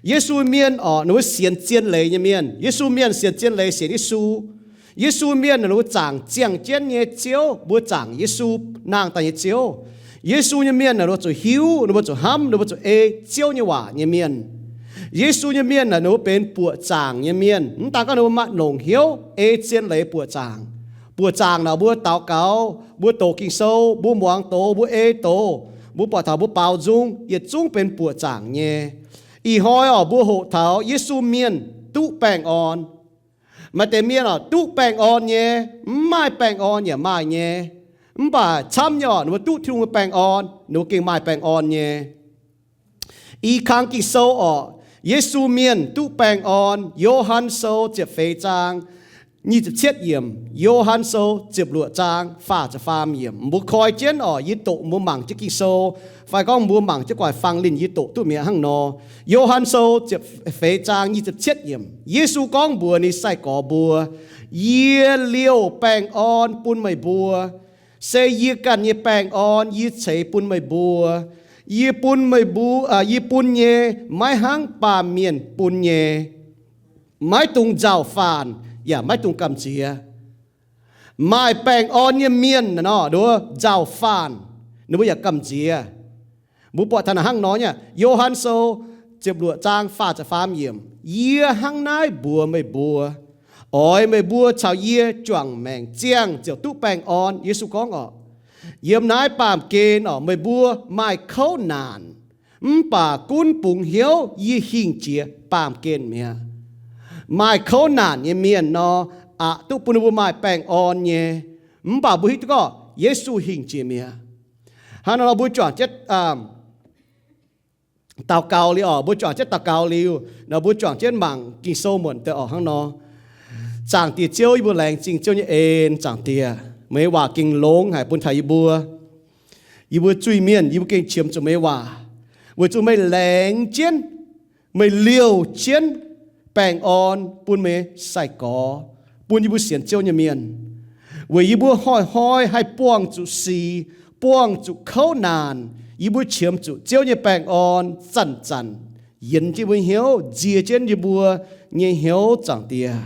Yesu mienh orqc, ninh mbuo sienx zien leiz nyei mienh. Yesu mienh sienx zien leiz, sienx Yesu. Yesu mienh naaic ninh mbuo zaangc ziangh jienv nyei Ziouv, mbuo zaangc Yesu, nangh daaih nyei Ziouv. Yesu nyei mienh naaic ninh mbuo zuqc hiuv, ninh mbuo zuqc hnamv, ninh mbuo zuqc ei Ziouv nyei waac nyei mienh. Yesu nyei mienh naaic ninh mbuo benx buoqc zaangc nyei mienh. Mv daan gorngv ninh mbuo maaih longc hnyouv ei zien leiz buoqc zaangc. Buoqc zaangc naaic mbuo daux gaux, mbuo doqc Ging-Sou, mbuo muangx doz, mbuo ei doz, mbuo buatc taux mbuo baaux nzung, yietc zungv benx buoqc zaangc nyei. Ih hnoi orqc, mbuo hoqc taux Yesu mienh duqv baengh orn. Maaih deix mienh orqc, duqv baengh orn nyei, mv maaih baengh orn yaac maaih nyei. Mv baac camv nyei orqc, ninh mbuo duqv Tin-Hungh nyei baengh orn, ninh mbuo gengh maaih baengh orn nyei. I kang Ging-Sou orqc, Yesu mienh duqv baengh orn, Yo^han Sou ziepc feix zaang nyic ziepc cietv yiemc, Yo^han Sou ziepc luoqc zaang faah ziepc faam yiemc. Mbuo koi jienv orqc, yie doqc mbuo mangc jienv Ging-Sou, fai gorngv mbuo mangc jienv gu'nguaaic fang linh yie doqc duqv mi'aqv hnangv nor. Yo^han Sou ziepc feix zaang nyic ziepc cietv yiemc, Yesu gorngv mbuox ninh sai-gorx mbuo, Yie liouh baengh orn bun meih mbuo. Se yie ganh nyei baengh orn yie ceix bun meih mbuo. Yie bun meih mbuo, yie bun nyei, maiv hnangv baamh mienh bun nyei. Maiv dungx nzauh faanh yaac maiv dungx gamh nziex. Maaih baengh orn nyei mienh nor, nduov nzauh faanh, ninh mbuo yaac gamh nziex. Mbuo buatc taux naaic hnangv nor nyei. Yo^han Sou ziepc luoqc zaang faah ziepc faam yiemc, Yie hnangv naaiv mbuox meih mbuo, oix meih mbuo caux yie juangc maengc ziangh ziouc duqv baengh orn. Yesu gorngv orqc, Yiem naaiv baamh gen orqc, meih mbuo maaih kouv naanc, mv baac gunv bungx hnyouv, yie hingh jiex baamh gen mi'aqv. Maaih kouv naanc nyei mienh nor, aqc duqv bun ninh mbuo maaih baengh orn nyei. Mv baac mbuo hiuv duqv gorngv Yesu hingh jiex mi'aqv. Hnangv nor mbuo juangc jienv daux gaux liuz orqc, mbuo juangc jienv daux gaux liuz nor, mbuo juangc jienv mangc Ging-Sou muonc deix orqc hnangv nor. Zaangc Diex Ziouv, yie mbuo laengz zingh Ziouv nyei en. Zaangc Diex, meih nyei waac gengh longx haic bun taux yie mbuo. Yie mbuo zuiz-mienh, yie mbuo gengh qiemx zuqc meih nyei waac, weic zuqc meih laengz jienv, meih liouh jienv baengh orn bun meih nyei sai-gorx, bun yie mbuo sienx Ziouv nyei mienh. Weic yie mbuo hnoi-hnoi haih buangh zuqc sic, buangh zuqc kouv naanc, yie mbuo qiemx zuqc Ziouv nyei baengh orn zanc-zanc yienx jienv yie mbuo hnyouv, nzie jienv yie mbuo nyei hnyouv. Zaangc Diex,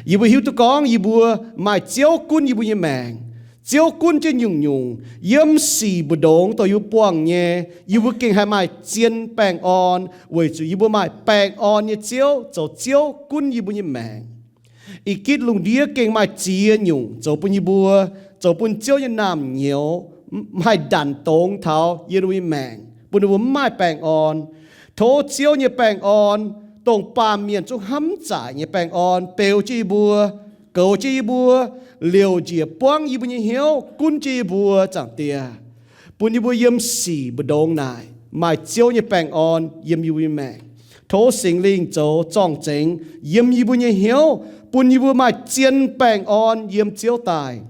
yie mbuo hiuv duqv gorngv yie mbuo maaih Ziouv gunv yie mbuo nyei maengc. Ziouv gunv jienv nyungc-nyungc yiem sic mbu'ndongx dongh yie mbuo buangh nyei, yie mbuo gengh haih maaih zien baengh orn, weic zuqc yie mbuo maaih baengh orn nyei Ziouv zoux Ziouv gunv yie mbuo nyei maengc. Ih gitv lungh ndiev gengh maaih ziex nyungc zoux bun yie mbuo, zoux bun Ziouv nyei naamh nyouz haih ndanc dongz taux yie mbuo nyei maengc, bun ninh mbuo mv maaih baengh orn. Tov Ziouv nyei baengh orn, dongh baamh mienh zungv hnamv zaaic nyei baengh orn, beu jienv yie mbuo, goux jienv yie mbuo, liouc njiec buangv yie mbuo nyei hnyouv, gunv jienv yie mbuo. Zaangc Diex, bun yie mbuo yiem sic mbu'ndongx naaic maaih Ziouv nyei baengh orn yiem yie mbuo nyei maengc. Tov Singx Lingh zoux zorng-zengx yiem yie mbuo nyei hnyouv, bun yie mbuo maaih zien baengh orn yiem Ziouv daaih.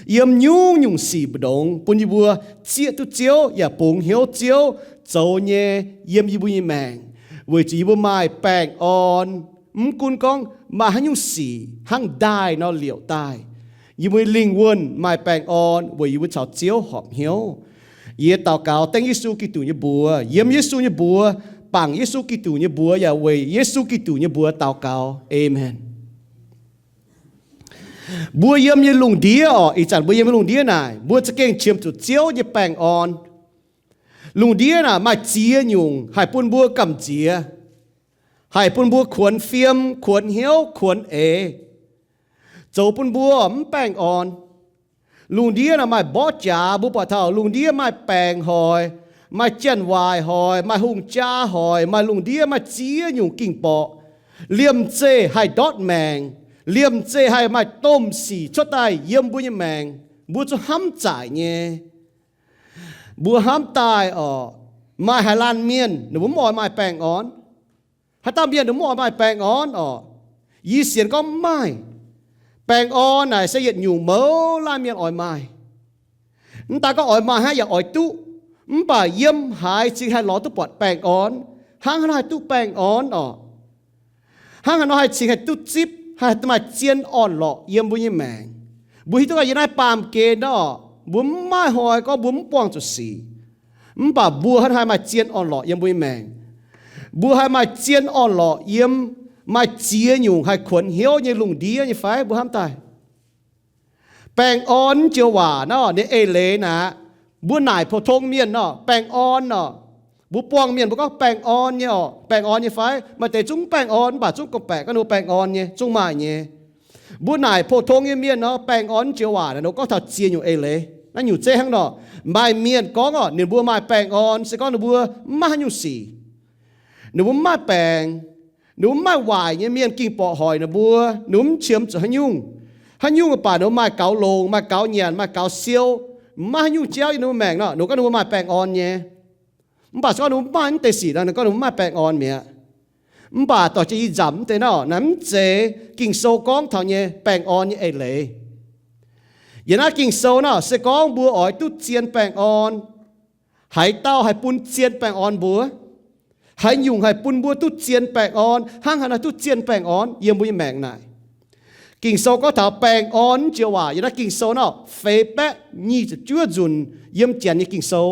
Yiem nyungc-nyungc sic mbu'ndongx bun yie mbuo zieqv duqv Ziouv yaac bungx hnyouv Ziouv zoux nyei yiem yie mbuo nyei maengc. Weic zuqc yie mbuo maaih baengh orn, mv gunv gorngv maaih haaix nyungc sic hnangv ndaaih nor liouc daaih, yie mbuo nyei lingh wuonh maaih baengh orn weic yie mbuo caux Ziouv horpc hnyouv. Yie daux gaux dengv Yesu Giduc nyei mbuox, yiem Yesu nyei mbuox, bangc Yesu Giduc nyei mbuox, yaac weic Yesu Giduc nyei mbuox daux gaux. Aamen. Mbuo yiem nyei lungh ndiev orqc, ih zanc mbuo yiem nyei lungh ndiev naaic, mbuo za'gengh qiemx zuqc Ziouv nyei baengh orn. Lungh ndiev naaic maaih ziex nyungc haih bun mbuo gamh nziex, haih bun mbuo kuonx fiem, kuonx hnyouv, kuonx eix, zoux bun mbuo mv baengh orn. Lungh ndiev naaic maaih mborqv jaax, mbuo buatc taux lungh ndiev maaih baengc hoic, maaih janx-waaic hoic, maaih hungh jaa hoic, maaih lungh ndiev maaih ziex nyungc ging-borqc. Liemh zeih haih ndortv maengc, liemh zeih haih maaih domh sic cuotv daaih yiem mbuo nyei maengc, mbuo zungv hnamv zaaic nyei. Mbuo hnamv daaih orqc, maaih haaix laanh mienh ninh mbuo mv oix maaih baengh orn? Haaix dauh mienh ninh mv oix maaih baengh orn orqc? Yie sienx gorngv mv maaih. Baengh orn naaic se yietc nyungc mouz laanh mienh oix maaih. Mv daan gorngv oix maaih hnangv, yaac oix duqv. Mv baac yiem haaix cingx haih lorz duqv buatc baengh orn? Hnangv haaix nor haih duqv baengh orn orqc? Hnangv haaix nor haih cingx haih duqv zipv, haih maaih zien orn-lorqc yiem mbuo nyei maengc? Mbuo hiuv duqv gorngv yiem naaiv baamh gen nor, mbuo mv maaih hnoi gorngv mbuo mv buangh zuqc sic. Mv baac mbuo hnangv haaix maaih zien orn-lorqc yiem mbuo nyei maengc? Mbuo haih maaih zien orn-lorqc yiem maaih ziex nyungc haih kuonx hnyouv nyei lungh ndiev nyei fai? Mbuo hnamv daaih. Baengh orn mv joux waac nor, ninh eix leiz naaic, mbuo naaic pou-tong mienh nor, baengh orn nor, mbuo buangh mienh mbuo gorngv baengh orn nyei orqc, baengh orn nyei fai? Maaih deix zungv mv baengh orn, mv baac zungv gorngv-baeqc gorngv ninh mbuo baengh orn nyei, zungv maaih nyei. Mbuo naaic pou-tong nyei mienh nor, baengh orn mv joux waac naaic, ninh mbuo gorngv taux ziex nyungc eix leiz. Naaiv nyungc zeiv hnangv nor, maaih mienh gorngv orqc, ninh mbuo maaih baengh orn se gorngv ninh mbuo mv maaih haaix nyungc sic. Ninh mbuo mv maaih baengc, ninh mbuo mv maaih waaic nyei mienh ging borqc hoic ninh mbuo, ninh mbuo mv qiemx zuqc haaix nyungc. Haaix nyungc baac ninh mbuo maaih gaux longx, maaih gaux nyanc, maaih gaux siou, mv maaih haaix nyungc jauv yiem ninh mbuo maengc nor, ninh mbuo gorngv ninh mbuo maaih baengh orn nyei. Mv baac se gorngv ninh mbuo mv maaih naaiv deix sic nor, ninh gorngv ninh mbuo mv maaih baengh orn mi'aqv. Mv baac dorh jienv ih nzamc mv deix nor, naaiv mv zeiz Ging-Sou gorngv taux nyei baengh orn nyei eix leiz. Yiem naaiv Ging-Sou nor, se gorngv mbuo oix duqv zien baengh orn, haaix dauh haih bun zien baengh orn mbuo? Haaix nyungc haih bun mbuo duqv zien baengh orn? Hnangv haaix nor duqv zien baengh orn yiem mbuo nyei maengc naaic? Ging-Sou gorngv taux baengh orn mv joux waac yiem naaiv Ging-Sou nor, feix baeqv nyic ziepc juov nzunc yiem Janx nyei Ging-Sou.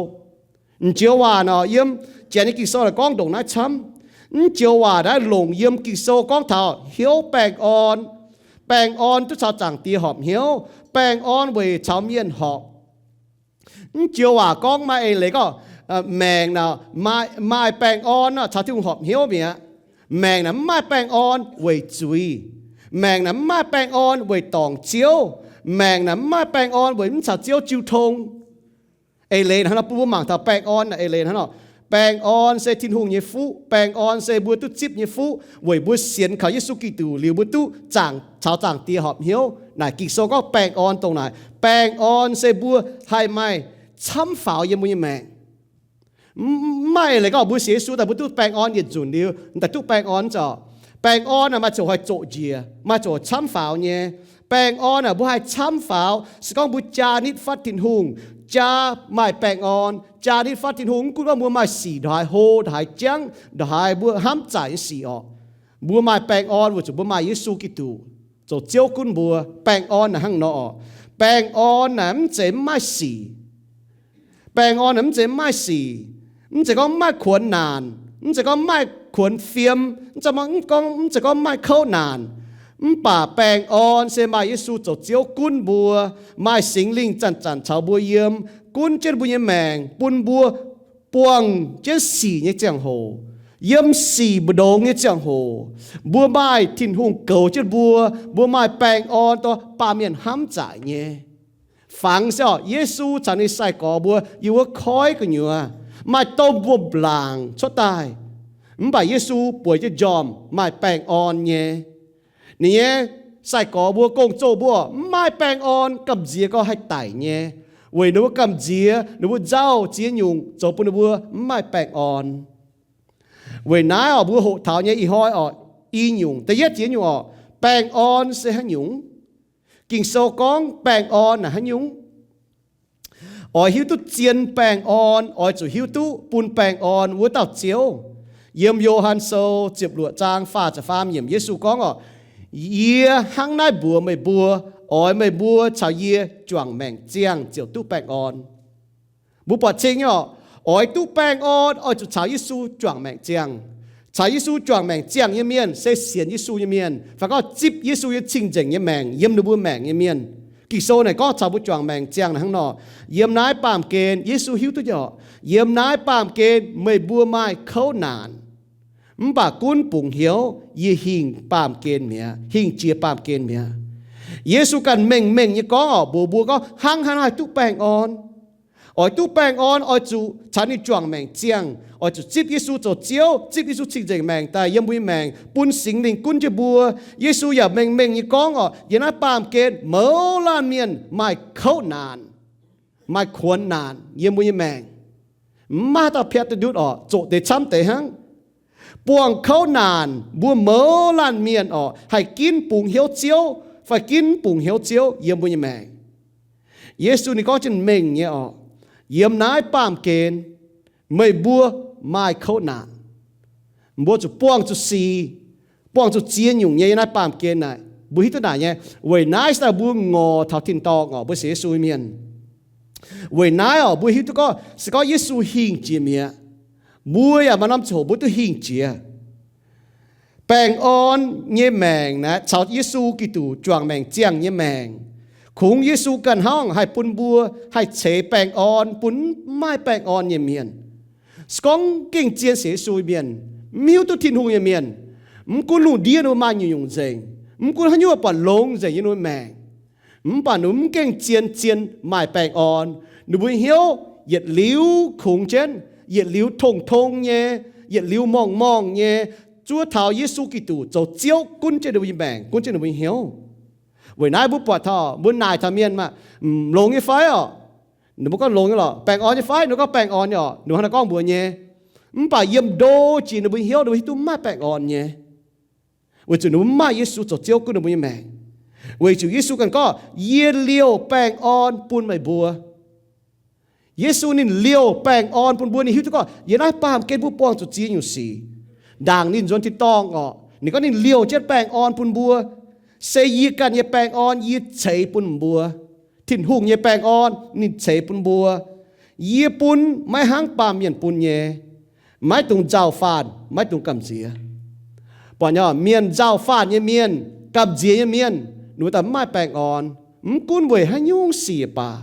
Mv joux waac nor, yiem Janx nyei Ging-Sou naaic gorngv ndongc naaiv camv. Mv joux waac naaiv longc yiem Ging-Sou gorngv taux hnyouv baengh orn. Baengh orn duqv caux Zaangc Diex horpc hnyouv. Baengh orn weic caux mienh horpc. Mv joux waac gorngv maaih eix leiz gorngv, maengc naaic, maaih baengh orn nor caux Tin-Hungh horpc hnyouv mi'aqv. Maengc naaic mv maaih baengh orn weic zuiz. Maengc naaic mv maaih baengh orn weic dorngc Ziouv. Maengc naaic mv maaih baengh orn weic mv caux Ziouv jiu tong. Eix leiz hnangv nor, bun mbuo mangc taux baengh orn naaic eix leiz hnangv nor. Baengh orn se Tin-Hungh nyei fuqv. Baengh orn se mbuo duqv zipv nyei fuqv weic mbuo sienx kaux Yesu Giduc liuz mbuo duqv zaangc, caux Zaangc Diex horpc hnyouv. Naaic Ging-Sou gorngv baengh orn dongh naaic. Baengh orn se mbuo haih maaih camv faaux yiem mbuo nyei maengc. Mv maaih eix leiz gorngv mbuo sienx Yesu daaih mbuo duqv baengh orn yietc nzunc liuz, daaih duqv baengh orn zorc. Baengh orn naaic maaih ziouc haih zoqc njiec, maaih ziouc camv faaux nyei. Baengh orn naaic mbuo haih camv faaux se gorngv mbuo jaa nitv fatv Tin-Hungh, jaa maaih baengh orn, jaa nitv fatv Tin-Hungh. Mv gunv gorngv mbuo maaih sic ndongc haaix hlo, ndongc haaix jangv, ndongc haaix mbuo hnamv zaaic nyei sic orqc, mbuo maaih baengh orn weic zuqc mbuo maaih Yesu Giduc zoux Ziouv gunv mbuo. Baengh orn naaic hnangv nor orqc. Baengh orn naaic mv zeiz mv maaih sic. Baengh orn naaic mv zeiz mv maaih sic. Mv zeiz gorngv mv maaih kuonx naanc, mv zeiz gorngv mv maaih kuonx fiem, mv zeiz gorngv, mv zeiz gorngv mv maaih kouv naanc. Mv baac baengh orn se maaih Yesu zoux Ziouv gunv mbuo, maaih Singx Lingh zanc-zanc caux mbuo yiem, gunv jienv mbuo nyei maengc, bun mbuo buangh jienv sic nyei ziangh hoc, yiem sic mbu'ndongx nyei ziangh hoc, mbuo maaih Tin-Hungh goux jienv mbuo, mbuo maaih baengh orn dorh baamh mienh hnamv zaaic nyei. Fangx se orqc, Yesu caux ninh sai-gorx mbuo yiem wuov koiv gu'nyuoz, maaih domh wuom-laangc cuotv daaih. Mv baac Yesu bueix jienv njormh maaih baengh orn nyei. Ninh nyei sai-gorx mbuo, gong-zoh mbuo mv maaih baengh orn, gamh nziex gau haih daic nyei, weic ninh mbuo gamh nziex, ninh mbuo nzauh ziex nyungc zoux bun ninh mbuo mv maaih baengh orn. Weic naaiv orqc, mbuo hoqc taux nyei ih hnoi orqc, i nyungc, da'yietv jiex nyungc orqc, baengh orn se haaix nyungc? Ging-Sou gorngv baengh orn naaic haaix nyungc? Oix hiuv duqv zien baengh orn, oix zuqc hiuv duqv bun baengh orn wuov dauh Ziouv. Yiem Yo^han Sou ziepc luoqc zaang faah ziepc faam yiemc Yesu gorngv orqc, Yie hnangv naaiv mbuox meih mbuo, oix meih mbuo caux yie juangc maengc ziangh ziouc duqv baengh orn. Mbuo buatc cing nyei orqc, oix duqv baengh orn oix zuqc caux Yesu juangc maengc ziangh. Caux Yesu juangc maengc ziangh nyei mienh se sienx Yesu nyei mienh, fai gorngv zipv Yesu nyei cing-nzengc nyei maengc yiem ninh mbuo maengc nyei mienh. Ging-Sou naaic gorngv caux mbuo juangc maengc ziangh naaic hnangv nor, yiem naaiv baamh gen, Yesu hiuv duqv nyei orqc, yiem naaiv baamh gen meih mbuo maaih kouv naanc. Mv baac gunv bungx hnyouv, yie hingh baamh gen mi'aqv, hingh jiex baamh gen mi'aqv. Yesu ganh mengh mengh nyei gorngv orqc, mbuox mbuo gorngv hnangv haaix nor haih duqv baengh orn. Oix duqv baengh orn oix zuqc caux ninh juangc maengc ziangh, oix zuqc zipv Yesu zoux Ziouv, zipv Yesu cing-nzengc maengc daaih yiem mbuo nyei maengc, bun Singx Lingh gunv jienv mbuo. Yesu yaac mengh mengh nyei gorngv orqc, yiem naaiv baamh gen mouz laanh mienh maaih kouv naanc, maaih kuonx naanc yiem mbuo nyei maengc. Mv maaih dauh piatv duqv ndutv orqc, zoqc deix camv deix hnangv. Buangh kouv naanc mbuo mouz laanh mienh orqc, haih ginv bungx hnyouv Ziouv fai ginv bungx hnyouv Ziouv yiem mbuo nyei maengc. Yesu ninh gorngv jienv mengh nyei orqc, yiem naaiv baamh gen meih mbuo maaih kouv naanc. Mbuo zuqc buangh zuqc sic, buangh zuqc ziex nyungc nyei yiem naaiv baamh gen naaic. Mbuo hiuv duqv naaic nyei, weic naaiv se daaih mbuo ngorc taux tin-dorngh orqc, mbuo sienx Yesu nyei mienh. Weic naaiv orqc, mbuo hiuv duqv gorngv se gorngv Yesu hingh jiex mi'aqv, Mbuo yaac maaih norm ziangh hoc mbuo duqv hingh jiex. Baengh orn nyei maengc naaiv caux Yesu Giduc juangc maengc ziangh nyei maengc. Kungx Yesu ganh hnangv haih bun mbuo haih ceix baengh orn bun mv maaih baengh orn nyei mienh. Se gorngv gengh zien sienx Yesu nyei mienh, mv hiuv duqv Tin-Hungh nyei mienh, mv gunv lungh ndiev ninh mbuo maaih nyungc-nyungc nzengc, mv gunv haaix nyungc buatc longx nzengc yiem ninh mbuo maengc, mv baac ninh mv gengh zien, zien maaih baengh orn. Ninh mbuo hnyouv yietc liuz kungx jienv, yietc liuz tong-tong nyei, yietc liuz morngh-morngh nyei, zuov taux Yesu Giduc zoux Ziouv gunv jienv ninh mbuo nyei maengc, gunv jienv ninh mbuo nyei hnyouv. Weic naaiv mbuo buatc taux, mbuo naaic taux mienh maah, longx nyei fai orqc? Ninh mbuo gorngv longx nyei lorqc. Baengh orn nyei fai? Ninh mbuo gorngv baengh orn nyei orqc. Ninh mbuo hnangv naaiv gorngv mbuox nyei. Mv baac yiem ndo jiex ninh mbuo hnyouv, ninh mbuo hiuv duqv mv maaih baengh orn nyei. Weic zuqc ninh mbuo mv maaih Yesu zoux Ziouv gunv ninh mbuo nyei maengc. Weic zuqc Yesu ganh gorngv, yie liouh baengh orn bun meih mbuo. Yesu ninh liouh baengh orn bun mbuo. Ninh hiuv duqv gorngv yiem naaiv baamh gen mbuo buangh zuqc ziex nyungc sic. Ndaangc ninh nzuonx tin-dorngh orqc, ninh gorngv ninh liouh jienv baengh orn bun mbuo. Se yie ganh nyei baengh orn yie ceix bun mbuo. Tin-Hungh nyei baengh orn ninh ceix bun mbuo. Yie bun, maiv hnangv baamh mienh bun nyei. Maiv dungx nzauh faanh, maiv dungx gamh nziex. Buatc nyei, mienh nzauh faanh nyei mienh, gamh nziex nyei mienh, ninh mbuo daaih mv maaih baengh orn. Mv gunv weic haaix nyungc sic baac,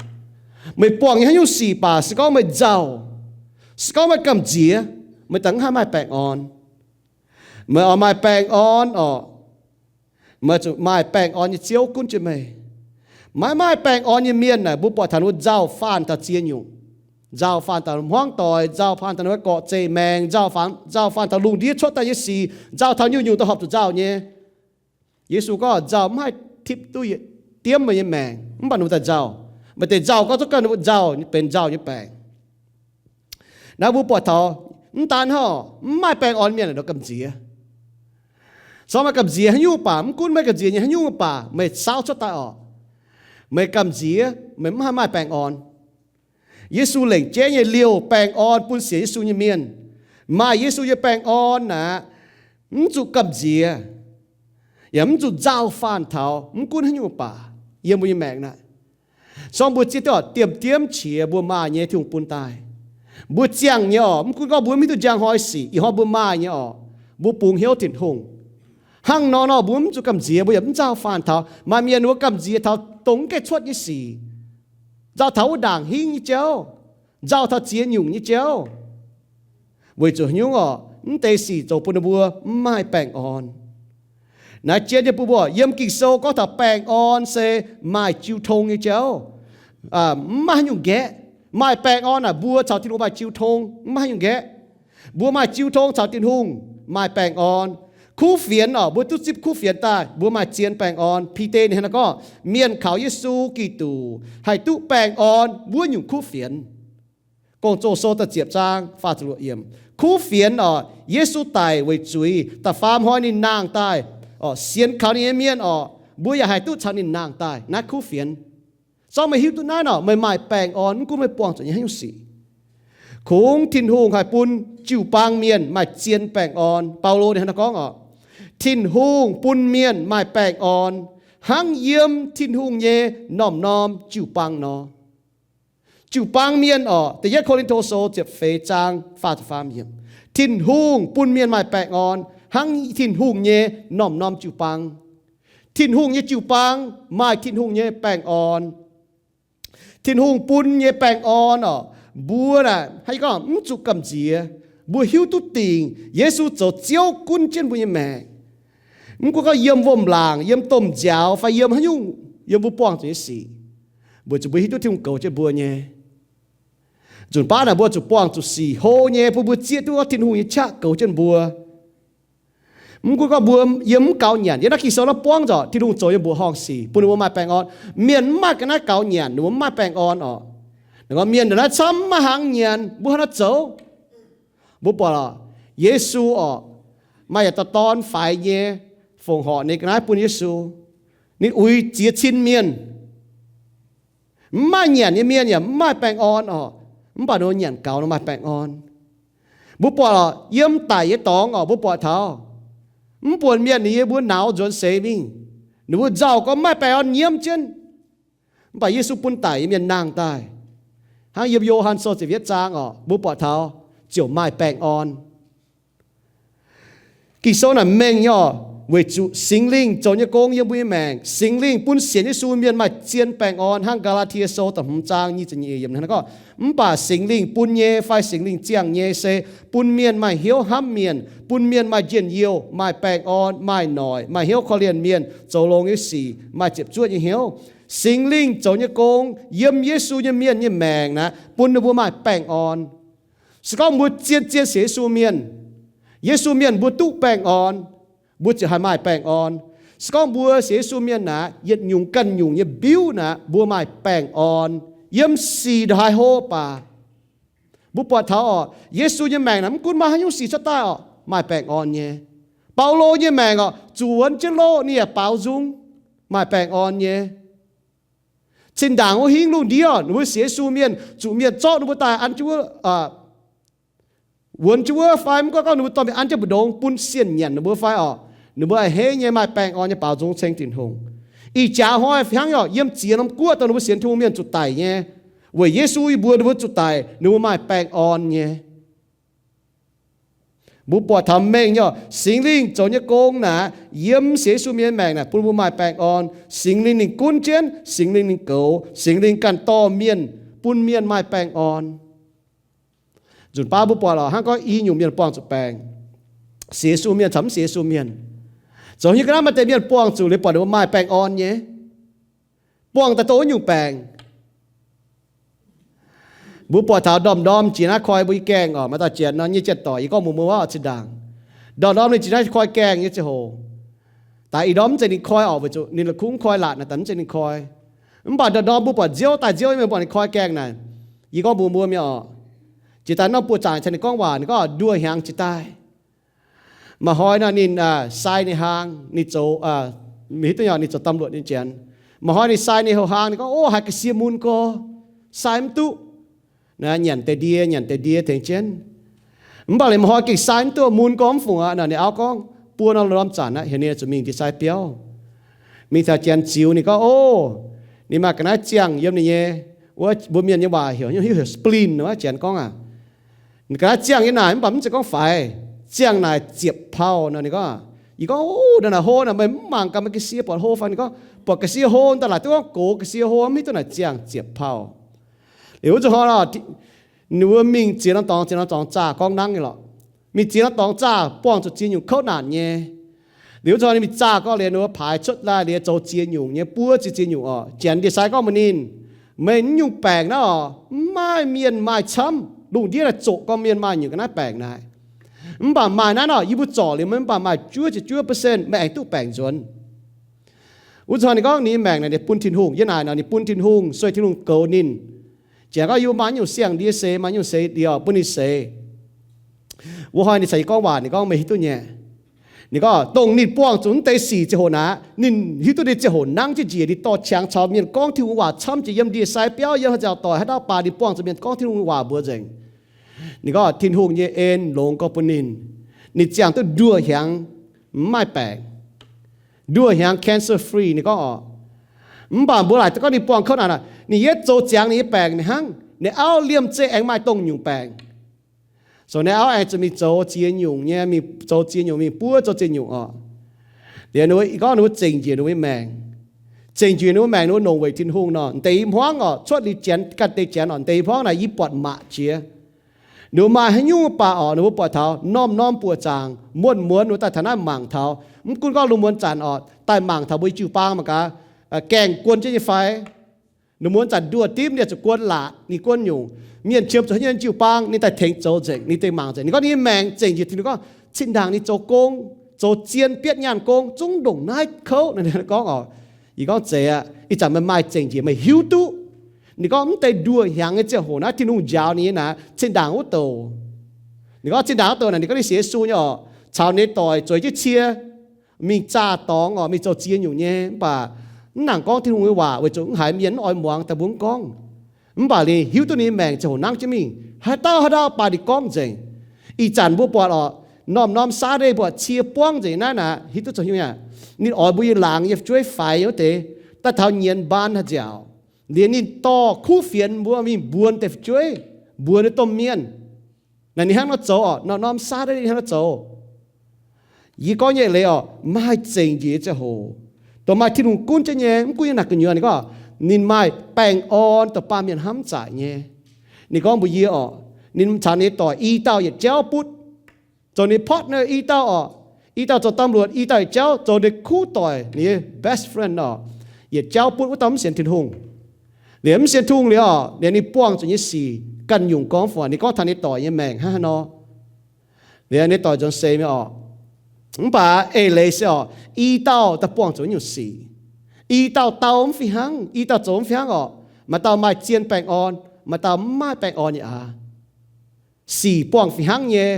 meih buangh nyei haaix nyungc sic baac, se gorngv meih nzauh, se gorngv meih gamh nziex, meih daaih mv haih maaih baengh orn. Meih oix maaih baengh orn orqc, meih zuqc maaih baengh orn nyei Ziouv gunv jienv meih. Maiv maaih baengh orn nyei mienh naaic, mbuo buatc taux ninh mbuo nzauh faanh taux ziex nyungc. Nzauh faanh taux hmuangv doic, nzauh faanh taux ninh mbuo gorqv-zeih maengc, nzauh faanh, nzauh faanh taux lungh ndiev cuotv daaih nyei sic, nzauh taux nyungc-nyungc daaih horpc zuqc nzauh nyei. Yesu gorngv nzauh mv haih tipv duqv diemv meih nyei maengc, mv baac ninh mbuo daaih nzauh. Maaih deix nzauh gorngv zuqc ganh ninh mbuo nzauh benx nzauh nyei baengc. Naaiv mbuo buatc taux mv daan hnangv, mv maaih baengh orn mienh naaic nor gamh nziex. Se gorngv meih gamh nziex haaix nyungc baac, mv gunv meih gamh nziex nyei haaix nyungc baac, meih saauv cuotv daaih orqc, meih gamh nziex, meih mv haih maaih baengh orn. Yesu lengc jeiv nyei liouh baengh orn bun sienx Yesu nyei mienh. Maaih Yesu nyei baengh orn aqv, mv zuqc gamh nziex, yaac mv zuqc nzauh faanh taux mv gunv haaix nyungc baac yiem mbuo nyei maengc naaic. Se gorngv mbuo zieqv duqv diemv-diemv qiex mbuo maaih nyei Tin-Hungh bun daaih, mbuo ziangh nyei orqc, mv gunv gorngv mbuo mv hiuv duqv njang hnoi sic, ih hnoi mbuo maaih nyei orqc, mbuo bungx hnyouv Tin-Hungh. Hnangv nor nor mbuo mv zuqc gamh nziex, mbuo yaac mv nzauh faanh taux. Maaih mienh ninh mbuo gamh nziex taux dongh mv gaengh cuotv nyei sic, nzauh taux wuov ndaangc hingv nyei jauv, nzauh taux ziex nyungc nyei jauv. Weic zuqc haaix nyungc orqc? Mv deix sic zoux bun ninh mbuo mv maaih baengh orn. Naaiv jien nyei bun mbuo, yiem Ging-Sou gorngv taux baengh orn se maaih jiu tong nyei jauv. Mv maaih haaix nyungc nqaeqv. Maaih baengh orn naaic mbuo caux Tin-Hungh maaih jiu tong, mv maaih haaix nyungc nqaeqv. Mbuo maaih jiu tong caux Tin-Hungh, maaih baengh orn. Kuv fienx orqc, mbuo duqv zipv kuv fienx daaih, mbuo maaih zien baengh orn. Bide ninh hnangv naaiv gorngv, mienh kaux Yesu Giduc haih duqv baengh orn wuov nyungc kuv fienx. Gong-Zoh Sou da'ziepc zaang faah ziepc luoqc yiemc. Kuv fienx orqc, Yesu daic weic zuiz, da'faam hnoi ninh nangh daaih, orqc, sienx kaux ninh nyei mienh orqc, mbuo yaac haih duqv caux ninh nangh daaih. Naaiv kuv fienx. Se gorngv meih hiuv duqv naaiv nor, meih maaih baengh orn, mv gunv meih buangh zuqc nyei haaix nyungc sic. Kungx Tin-Hungh haih bun jiu-baang mienh maaih zien baengh orn. Baulo ninh hnangv naaiv gorngv orqc, Tin-Hungh bun mienh maaih baengh orn hnangv yiem Tin-Hungh nyei norm-norm jiu-baang nor. Jiu-baang mienh orqc, Da'yietv Ko^lin^to Sou ziepc feix zaang faah ziepc faam yiemc. Tin-Hungh bun mienh maaih baengh orn hnangv Tin-Hungh nyei norm-norm jiu-baang. Tin-Hungh nyei jiu-baang maaih Tin-Hungh nyei baengh orn. Tin-Hungh bun nyei baengh orn orqc, mbuo naaic, hnangv yie gorngv, mv zuqc gamh nziex. Mbuo hiuv duqv dingc Yesu zoux Ziouv gunv jienv mbuo nyei maengc. Mv gunv gorngv yiem wuom-laangc, yiem domh nziaaux, fai yiem haaix nyungc, yiem mbuo buangh zuqc nyei sic, weic zuqc mbuo hiuv duqv Tin-Hungh goux jienv mbuo nyei. Nzunc baav naaic mbuo zuqc buangh zuqc sic hlo nyei, bun mbuo zieqv duqv gorngv Tin-Hungh nyei qaqv goux jienv mbuo. Mv gunv gorngv mbuo yiem mv gaux nyanc, yiem naaiv Ging-Sou naaiv buangv nzengc, Tin-Hungh zoux yiem mbuoqc horngh sic bun ninh mbuo maaih baengh orn. Mienh mv maaih ga'naaiv gaux nyanc, ninh mbuo mv maaih baengh orn orqc. Ninh gorngv mienh ndongc naaiv camv mv maaih hnaangx nyanc, mbuo hnangv haaix nor zoux? Mbuo buatc lorqc, Yesu orqc, maaih yietc dauh dorn faix nyei, fongc horc ninh ga'naaiv bun Yesu. Ninh uix ziex cin mienh. Mv maaih nyanc nyei mienh yaac mv maaih baengh orn orqc. Mv baac ninh mbuo nyanc gaux nor maaih baengh orn. Mbuo buatc lorqc, yiem daic nyei dorngx orqc, mbuo buatc taux mv buonc mienh ninh yiem mbuo nauz nzuonx seix mingh. Ninh mbuo nzauh gorngv mv maaih baengh orn nyiemv jienv. Mv baac Yesu bun daic nyei mienh nangh daaih. Hnangv yiem Yo^han Sou ziepc yietv zaang orqc, mbuo buatc taux ziouc maaih baengh orn. Ging-Sou naaic mengh nyei oc, weic zuqc Singx Lingh zoux nyei gong yiem mbuo nyei maengc. Singx Lingh bun sienx Yesu mienh maaih zien baengh orn, hnangv Gaa^laa^tie Sou da'hmz zaang nyic ziepc nyeic yiemc hnangv naaiv gorngv, mv baac Singx Lingh bun nyei fai Singx Lingh ziangh nyei se bun mienh maaih hnyouv hnamv mienh, bun mienh maaih njien-youh, maaih baengh orn, maaih noic, maaih hnyouv korv-lienh mienh, zoux longx nyei sic, maaih ziepc zuoqv nyei hnyouv. Singx Lingh zoux nyei gong yiem Yesu nyei mienh nyei maengc naaic bun ninh mbuo maaih baengh orn. Se gorngv mbuo zien-zien sienx Yesu mienh, Yesu mienh mbuo duqv baengh orn, mbuo ziouc haih maaih baengh orn. Se gorngv mbuo sienx Yesu mienh naaic yietc nyungc ganh nyungc nyei mbiuv naaic mbuo maaih baengh orn yiem sic ndongc haaix hlo baac. Mbuo buatc taux oc, Yesu nyei maengc naaic mv gunv maaih haaix nyungc sic cuotv daaih oc, maaih baengh orn nyei. Baulo nyei maengc oc, zuqc wuonx jienv loqv ninh yaac baaux nzung, maaih baengh orn nyei. Zinh ndaangc wuov hingv lungh ndiev ninh mbuo sienx Yesu mienh, zuqc mienh zorqv ninh mbuo daaih an jienv wuov, wuonx jienv wuov fai mv gunv gorngv ninh mbuo dorh mingh an jienv mbu'ndongx bun sienh nyanc ninh mbuo fai oc, ninh mbuo a'hneiv nyei maaih baengh orn nyei baaux nzung ceng Tin-Hungh. Ih jaax hnoi hnangv oc, yiem ziex norm guoqv dongh ninh mbuo sienx Tin-Hungh mienh zuqc daic nyei, weic Yesu yie mbuo ninh mbuo zuqc daic, ninh mbuo maaih baengh orn nyei. Mbuo buatc taux mengh nyei oc, Singx Lingh zoux nyei gong naaic yiem sienx Yesu mienh maengc naaic bun mbuo maaih baengh orn. Singx Lingh ninh gunv jienv, Singx Lingh ninh goux, Singx Lingh ganh dorh mienh, bun mienh maaih baengh orn. Nzunc baav mbuo buatc lorqc, hnangv gorngv i nyungc mienh buangh zuqc baengc, sienx Yesu mienh caux mv sienx Yesu mienh. Zoux haaix nyungc ga'naaiv maaih deix mienh buangh zuqc liuz buatc ninh mbuo maaih baengh orn nyei, buangh daaih dongh wuov nyungc baengc. Mbuo buatc taux ndorm-ndorm jiex naaiv koi mbuo nyei gaengh oc, maaih dauh janx nor nyei janx-doic, yie gorngv mbuox mbuo wuov oc, zinh ndaangc. Ndorm-ndorm ninh jiex naaiv koi gaengh nyei ziangh hoc, daaih ih ndorm mv zeiz ninh koi oc, weic zuqc ninh la'kuqv mv koi laatc naaic, daaih mv zeiz ninh koi. Mv baac ndorm-ndorm mbuo buatc nziouv daaih nziouv mienh buatc ninh koi gaengh naaic, yie gorngv mbuox mbuo mienh oc, jiex daaih norm buoz zaangc caux ninh gorngv waac, ninh gorngv nduoh hnyangx jiex daaih. Maaih hnoi nor ninh sai ninh hlang, ninh zoux, mv hiuv duqv nyei, ninh zoux ตำรวจ nyei janx. Maaih hnoi ninh sai ninh houh hlang, ninh gorngv, Ov, haiz ga'sie mun gorx, sai mv duqv. Nyanc deix ndie, nyanc deix ndie tengx jienv. Mv baac liuz maaih hnoi gengh sai mv duqv, mun gorx mv fungc aqv. Ninh auv gorngv, Buo nor lorz ndorm zanc aqv, heuc ninh zuqc mingh ndie-sai biauv. Mingh taux janx ziux ninh gorngv, Ov, ninh maaih ga'naaiv ziangh yiem ninh nyei, wuov mbuo mienh nyei waac heuc, heuc spleen wuov, janx gorngv aqv. Ga'naaiv ziangh nyei naaic, mv baac mv zeiz gorngv faix. Ziangh naaic ziepc pau nor. Ninh gorngv, yie gorngv, Ov, naaic hlo naaic, meih mv mangc gaax meih ga'sie buatc hlo fai? Ninh gorngv, Buatc ga'sie hlo, daaih laaic duqv gorngv gox ga'sie hlo, mv hiuv duqv naaic ziangh ziepc pau. Liuz wuov zuqc hnoi nor, ninh mbuo mingh ziex norm dorngx, ziex norm dorngx zaah, gorngv nangv nyei lorqc. Mingh ziex norm dorngx zaah, buangh zuqc ziex nyungc kouv naanc nyei. Liuz wuov zuqc hnoi ninh mingh zaah gorngv liuz, ninh mbuo paaix cuotv daaih liuz zoux ziex nyungc nyei, buov ziex ziex nyungc oc. Janx ndie-sai gorngv mbuox ninh, Meih naaiv nyungc baengc naaiv oc, mv maaih mienh maaih camv. Lungh ndiev naaic zoqc gorngv mienh maaih nyungc ga'naaiv baengc naaic. Mv baac maaih naaiv nor, yie mbuo zorc liuz meih mv baac maaih juov ziepc juov percent meih aengx duqv baengc nzuonx. Wuov zuqc hnoi ninh gorngv ninh nyei maengc naaic ninh bun Tin-Hungh. Yie naaic nor ninh bun Tin-Hungh, sueih Tin-Hungh goux ninh. Janx gorngv yie mbuo maaih nyungc siang-ndie seix, maaih nyungc seix ndie bun ninh seix. Wuov hnoi ninh caux yie gorngv waac, ninh gorngv, Meih hiuv duqv nyei? Ninh gorngv dongh ninh buangh zuqc naaiv deix sic ziangh hoc naaic, ninh hiuv duqv ninh ziangh hoc nangv jienv njiec, ninh dorh qangx caux mienh gorngv Tin-Hungh waac camv jiex yiem ndie-sai biauv, yiem haaix zanc doic haaix dauh baac ninh buangh zuqc mienh gorngv Tin-Hungh waac mbuox nzengc. Ninh gorngv Tin-Hungh nyei en longx gorx bun ninh, ninh ziangh duqv nduoh hnyangx, mv maaih baengc, nduoh hnyangx cancer free ninh gorngv oc. Mv baac mbuo laaic duqv gorngv ninh buangh kouv naanc, ninh yietv zoux ziangx ninh nyei baengc mingh hnangv, ninh auv liemh zeih aengx maaih dongh nyungc baengc. So ninh auv aengx zuqc mingh zoux ziex nyungc nyei, mingh zoux ziex nyungc, mingh buov zoux ziex nyungc oc. Liuz ninh mbuo, ih gorngv ninh mbuo zengc njiec ninh mbuo nyei maengc, zengc njiec ninh mbuo maengc, ninh mbuo nongc weic Tin-Hungh nor, deix i hmuangv oc, cuotv liuz janx ganh deix janx oc, deix i hmuangv naaic yie buatc mangc jiex. Ninh mbuo maaih haaix nyungc baac oc, ninh mbuo buatc taux norm-norm buoqc zaangc, muonz-muonz ninh mbuo daaih taux naaiv mangc taux. Mv gunv gorngv lungh muonz zanc oc, daaih mangc taux mbuo i jiu-baang mangc gaax, gaengh guon jienv nyei fai. Lungh muonz zanc nduoh dimv ninh zuqc guon laatc, ninh guon nyungc. Mienh qiemx zuqc haaix nyungc jiu-baang ninh daaih tengx zoux nzengc, ninh daaih mangc nzengc. Ninh gorngv ninh nyei maengc zengc njiec, ninh gorngv, Zinh ndaangc ninh zoux gong, zoux zien bietv nyaanh gong, zungv ndongc naaiv kouv. Ninh gorngv oc, yie gorngv, Zeiz aqv. Ih zanc meih maaih zengc njiec meih hiuv duqv. Ninh gorngv mv deix nduoh hnyangx nyei ziangh hoc naaiv Tin-Hungh njaaux ninh nyei naaic, zinh ndaangc wuov douc. Ninh gorngv zinh ndaangc wuov douc naaic, ninh gorngv ninh sienx Yesu nyei oc, caux ninh doic zueiz jienv cie mingh zaah dorngx oc, mingh zoux ziex nyungc nyei. Mv baac mv nangc gorngv Tin-Hungh nyei waac weic zuqc mv haiz mienh mv oix muangx daaih mbuo mv gorngv. Mv baac ninh hiuv duqv ninh nyei maengc ziangh hoc nangv jienv mingh, haaix dauh haaix dauh baac ninh gorngv nzengc. Ih zanc mbuo buatc oc, norm-norm Saturday buatc cie buangv nzengc naaiv naaic, hiuv duqv zoux haaix nyungc aqv. Ninh oix mbuo nyei laangz yiem fu'jueiv faix nyei wuov deix, daaih taux nyienz mbaan haaix nziaauc, liuz ninh dorh kuv fienx mbuo mingh mbuonx deix fu'jueiv, mbuonx ninh domh mienh. Naaic ninh hnangv nor zoux oc, norm-norm Saturday ninh hnangv nor zoux. Yie gorngv nyei eix leiz oc, maaih zengc njiec nyei ziangh hoc, dongh maaih Tin-Hungh gunv jienv nyei, mv gunv yiem naaic gu'nyuoz ninh gorngv ninh maaih baengh orn dongh baamh mienh hnamv zaic nyei. Ninh gorngv mbuox yie oc, ninh caux ninh nyei doic i dauh yietc jauv butv, zoux ninh nyei partner i dauh oc. I dauh zoux ตำรวจ, i dauh yietc jauv zoux ninh kuv doic, ninh nyei best friend oc. Yietc jauv butv wuov dauh mv sienx Tin-Hungh. Liuz mv sienx Tin-Hungh liuz oc, liuz ninh buangh zuqc nyei sic ganh nyungc gorngv fai, ninh gorngv taux ninh doic nyei maengc hnangv haaix nor. Liuz ninh doic nzuonx seix mi'aqv oc. Mv baac eix leiz se oc, i dauh daaih buangh zuqc nyungc sic. I dauh dau mv fih hnangv, i dauh zoux mv fih hnangv oc. Maaih dauh maaih zien baengh orn, maaih dauh mv maaih baengh orn nyei aqv. Sic buangh fih hnangv nyei,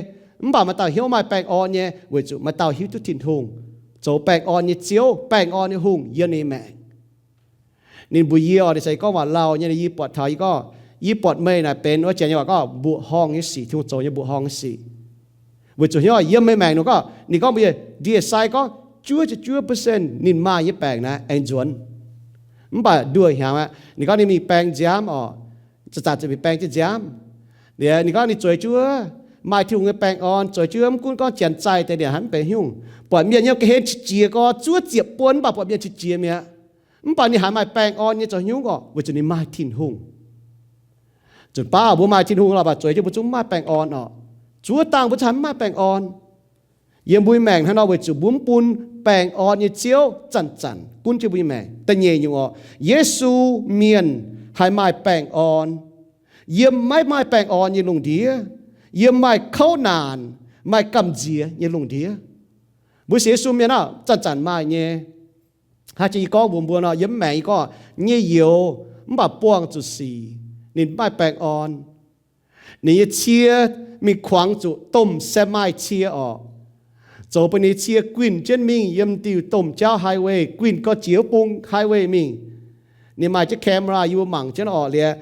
mv baac maaih dauh hnyouv maaih baengh orn nyei weic zuqc maaih dauh hiuv duqv Tin-Hungh, zoux baengh orn nyei Ziouv, baengh orn nyei hungh yiem ninh nyei maengc. Ninh mbuox yie oc, ninh se gorngv waac lauh nyei, yie buatc taux yie gorngv, yie buatc meih naaic benx wuov janx nyei waac gorngv mbuoqc horngh nyei sic, Tin-Hungh zoux nyei mbuoqc horngh nyei sic. Weic zuqc hnyouv yiem meih maengc nor gorngv, ninh gorngv mbuox yie, ndie-sai gorngv juov ziepc juov percent ninh maaih nyei baengc naaiv aengx nzuonx. Mv baac nduoh hnyangx aqv, ninh gorngv ninh mingh baeng nziaamv oc, zanc-zanc ziouc mingh baeng jienv nziaamv. Liuz ninh gorngv ninh zueiz jienv wuov, maaih Tin-Hungh nyei baengh orn, zueiz jienv wuov, mv gunv gorngv janx zaih deix liangc haaix mv benx haaix nyungc, buatc mienh nyei ga'hlen qiex jiez gorx zuov ziepc buonc, mv baac buatc mienh qiex jiez mi'aqv. Mv baac ninh haiz maaih baengh orn nyei zoux haaix nyungc oc, weic zuqc ninh maaih Tin-Hungh. Nzunc baav mbuo maaih Tin-Hungh lorqc, mv baac zueiz jienv mbuo zungv mv maaih baengh orn oc. Zuov dangh mbuo zungv haiz mv maaih baengh orn. Yiem mbuo nyei maengc hnangv nor weic zuqc mbuo mv bun baengh orn nyei Ziouv zanc-zanc gunv jienv mbuo nyei maengc. Da'nyeic nyungc oc, Yesu Mienh haih maaih baengh orn yiem maiv maaih baengh orn nyei lungh ndiev, yiem maaih kouv naanc, maaih gamh nziex nyei lungh ndiev. Mbuo sienx Yesu Mienh aah, zanc-zanc maaih nyei. Hnangv jiex yie gorngv mbuox mbuo nor, yiem mv maengc yie gorngv nyei youz mv baac buangh zuqc sic, ninh maaih baengh orn. Ninh nyei cie mingh kuangx zuqc domh semi cie oc, zoux bun ninh cie guinh jienv mingh yiem diuh domh jauv highway, guinh gau jiex wuov bung highway mingh. Ninh maaih jienv camera yie mbuo mangc jienv oc, liuz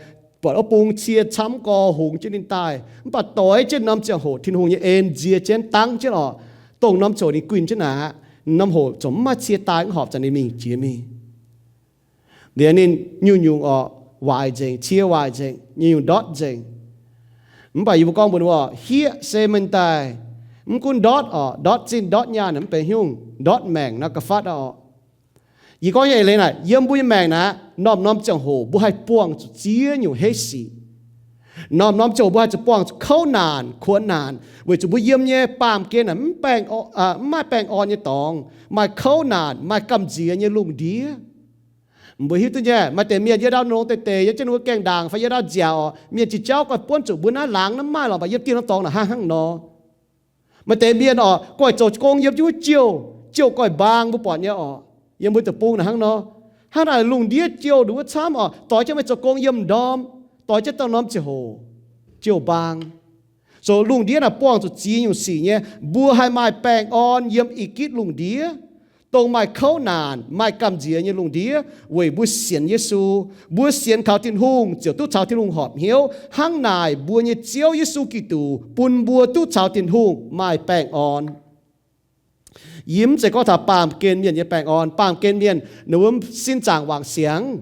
buatc wuov bung cie camv gau hungx jienv ninh daaih, mv baac doix jienv norm ziangh hoc Tin-Hungh nyei en nzie jienv dangv jienv oc, dongh norm ziangh hoc ninh guinh jienv naaic, norm hoc ziouc mv maaih cie daaih, mv horpc zanc ninh mingh jiex mingh. Liuz ninh nyungc-nyungc oc, waaic nzengc, cie waaic nzengc, nyungc-nyungc ndortv nzengc. Mv baac yie mbuo gorngv mbuox ninh mbuo, hiev se mengh daaih, mv gunv ndortv oc, ndortv zinh ndortv nyaanh mv benx haaix nyungc, ndortv maengc nor ga'fatv aqv oc. Yie gorngv nyei eix leiz naaic, yiem mbuo nyei maengc naaic, norm-norm ziangh hoc mbuo haih buangh zuqc ziex nyungc heiv sic. Norm-norm ziangh hoc mbuo haih zuqc buangh zuqc kouv naanc, kuonx naanc, weic zuqc mbuo yiem nyei baamh gen naaic mv baengh, mv maaih baengh orn nyei dorngx, maaih kouv naanc, maaih gamh nziex nyei lungh ndiev. Mbuo hiuv duqv nyei, maaih deix mienh yiem ndau longx deix deix, yiem jienv ninh mbuo gaengh ndaangc fai yiem ndau nziaauc oc, mienh jiex jauv goi buonv zuqc mbuo naaiv laangz naaiv maaih lorqc, mv baac yiem dieh norm dorngx naaic hnangv hnangv nor. Maaih deix mienh oc, goiv zoux gong yiem jienv wuov jouh, jouh goiv mbaang mbuo buatc nyei oc. Yiem mbuo deic-bung naaic hnangv nor. Hnangv naaic lungh ndiev jouh nduqc wuov camv oc, doix jienv meih zoux gong yiem m'ndorm, doix jienv dongh norm ziangh hoc jouh mbaang. Zoux lungh ndiev naaic buangh zuqc ziex nyungc sic nyei, mbuo haih maaih baengh orn yiem ih gitv lungh ndiev, dongh maaih kouv naanc, maaih gamh nziex nyei lungh ndiev, weic mbuo sienx Yesu. Mbuo sienx kaux Tin-Hungh ziouc duqv caux Tin-Hungh horpc hnyouv. Hnangv naaic mbuo nyei Ziouv Yesu Giduc bun mbuo duqv caux Tin-Hungh maaih baengh orn. Yie mv zeiz gorngv taux baamh gen mienh nyei baengh orn. Baamh gen mienh ninh mbuo sin zaangc wangc siangx,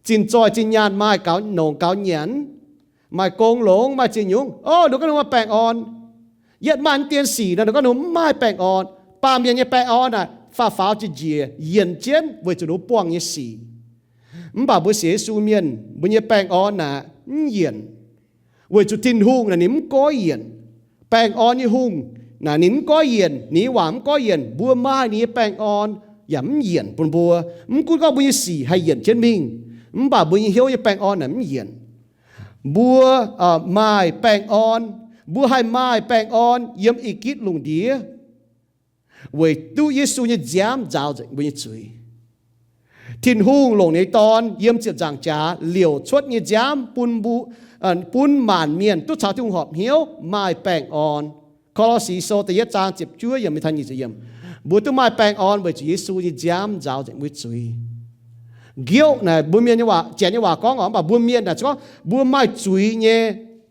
zinh zoih zinh nyaanh maaih gaux nongc gaux nyanc, maaih gong longx, maaih ziex nyungc, o, ninh gorngv ninh maaih baengh orn. Yietv maaih dien sic nor, ninh gorngv ninh mv maaih baengh orn. Baamh mienh nyei baengh orn naaic faaux faaux njiec njiec, yienc jienv weic zuqc ninh mbuo buangh nyei sic. Mv baac mbuo sienx Yesu mienh, mbuo nyei baengh orn naaic mv yienc, weic zuqc Tin-Hungh naaic ninh mv goiv yienc. Baengh orn nyei hungh naaic ninh mv goiv yienc, ninh nyei waac mv goiv yienc. Mbuo maaih ninh nyei baengh orn yaac mv yienc bun mbuo. Mv gunv gorngv mbuo nyei sic haih yienc jienv mingh, mv baac mbuo nyei hnyouv nyei baengh orn naaic mv yienc. Mbuo maaih baengh orn, mbuo haih maaih baengh orn yiem ih gitv lungh ndiev weic duqv Yesu nyei nziaamv nzaaux nzengc mbuo nyei zuiz. Tin-Hungh longc ninh nyei Dorn yiem ziepc nzaangc jaax liouc cuotv nyei nziaamv bun mbuo, bun maanc mienh duqv caux Tin-Hungh horpc hnyouv maaih baengh orn. Ko^lo^si Sou da'yietv zaang ziepc juov yiemc mingh taux nyic ziepc yiemc. Mbuo duqv maaih baengh orn weic zuqc Yesu nyei nziaamv nzaaux nzengc mbuo zuiz. Nqioqv naaic mbuo mienh nyei waac, Janx nyei waac gorngv oc, mv baac mbuo mienh naaic gorngv mbuo maaih zuiz nyei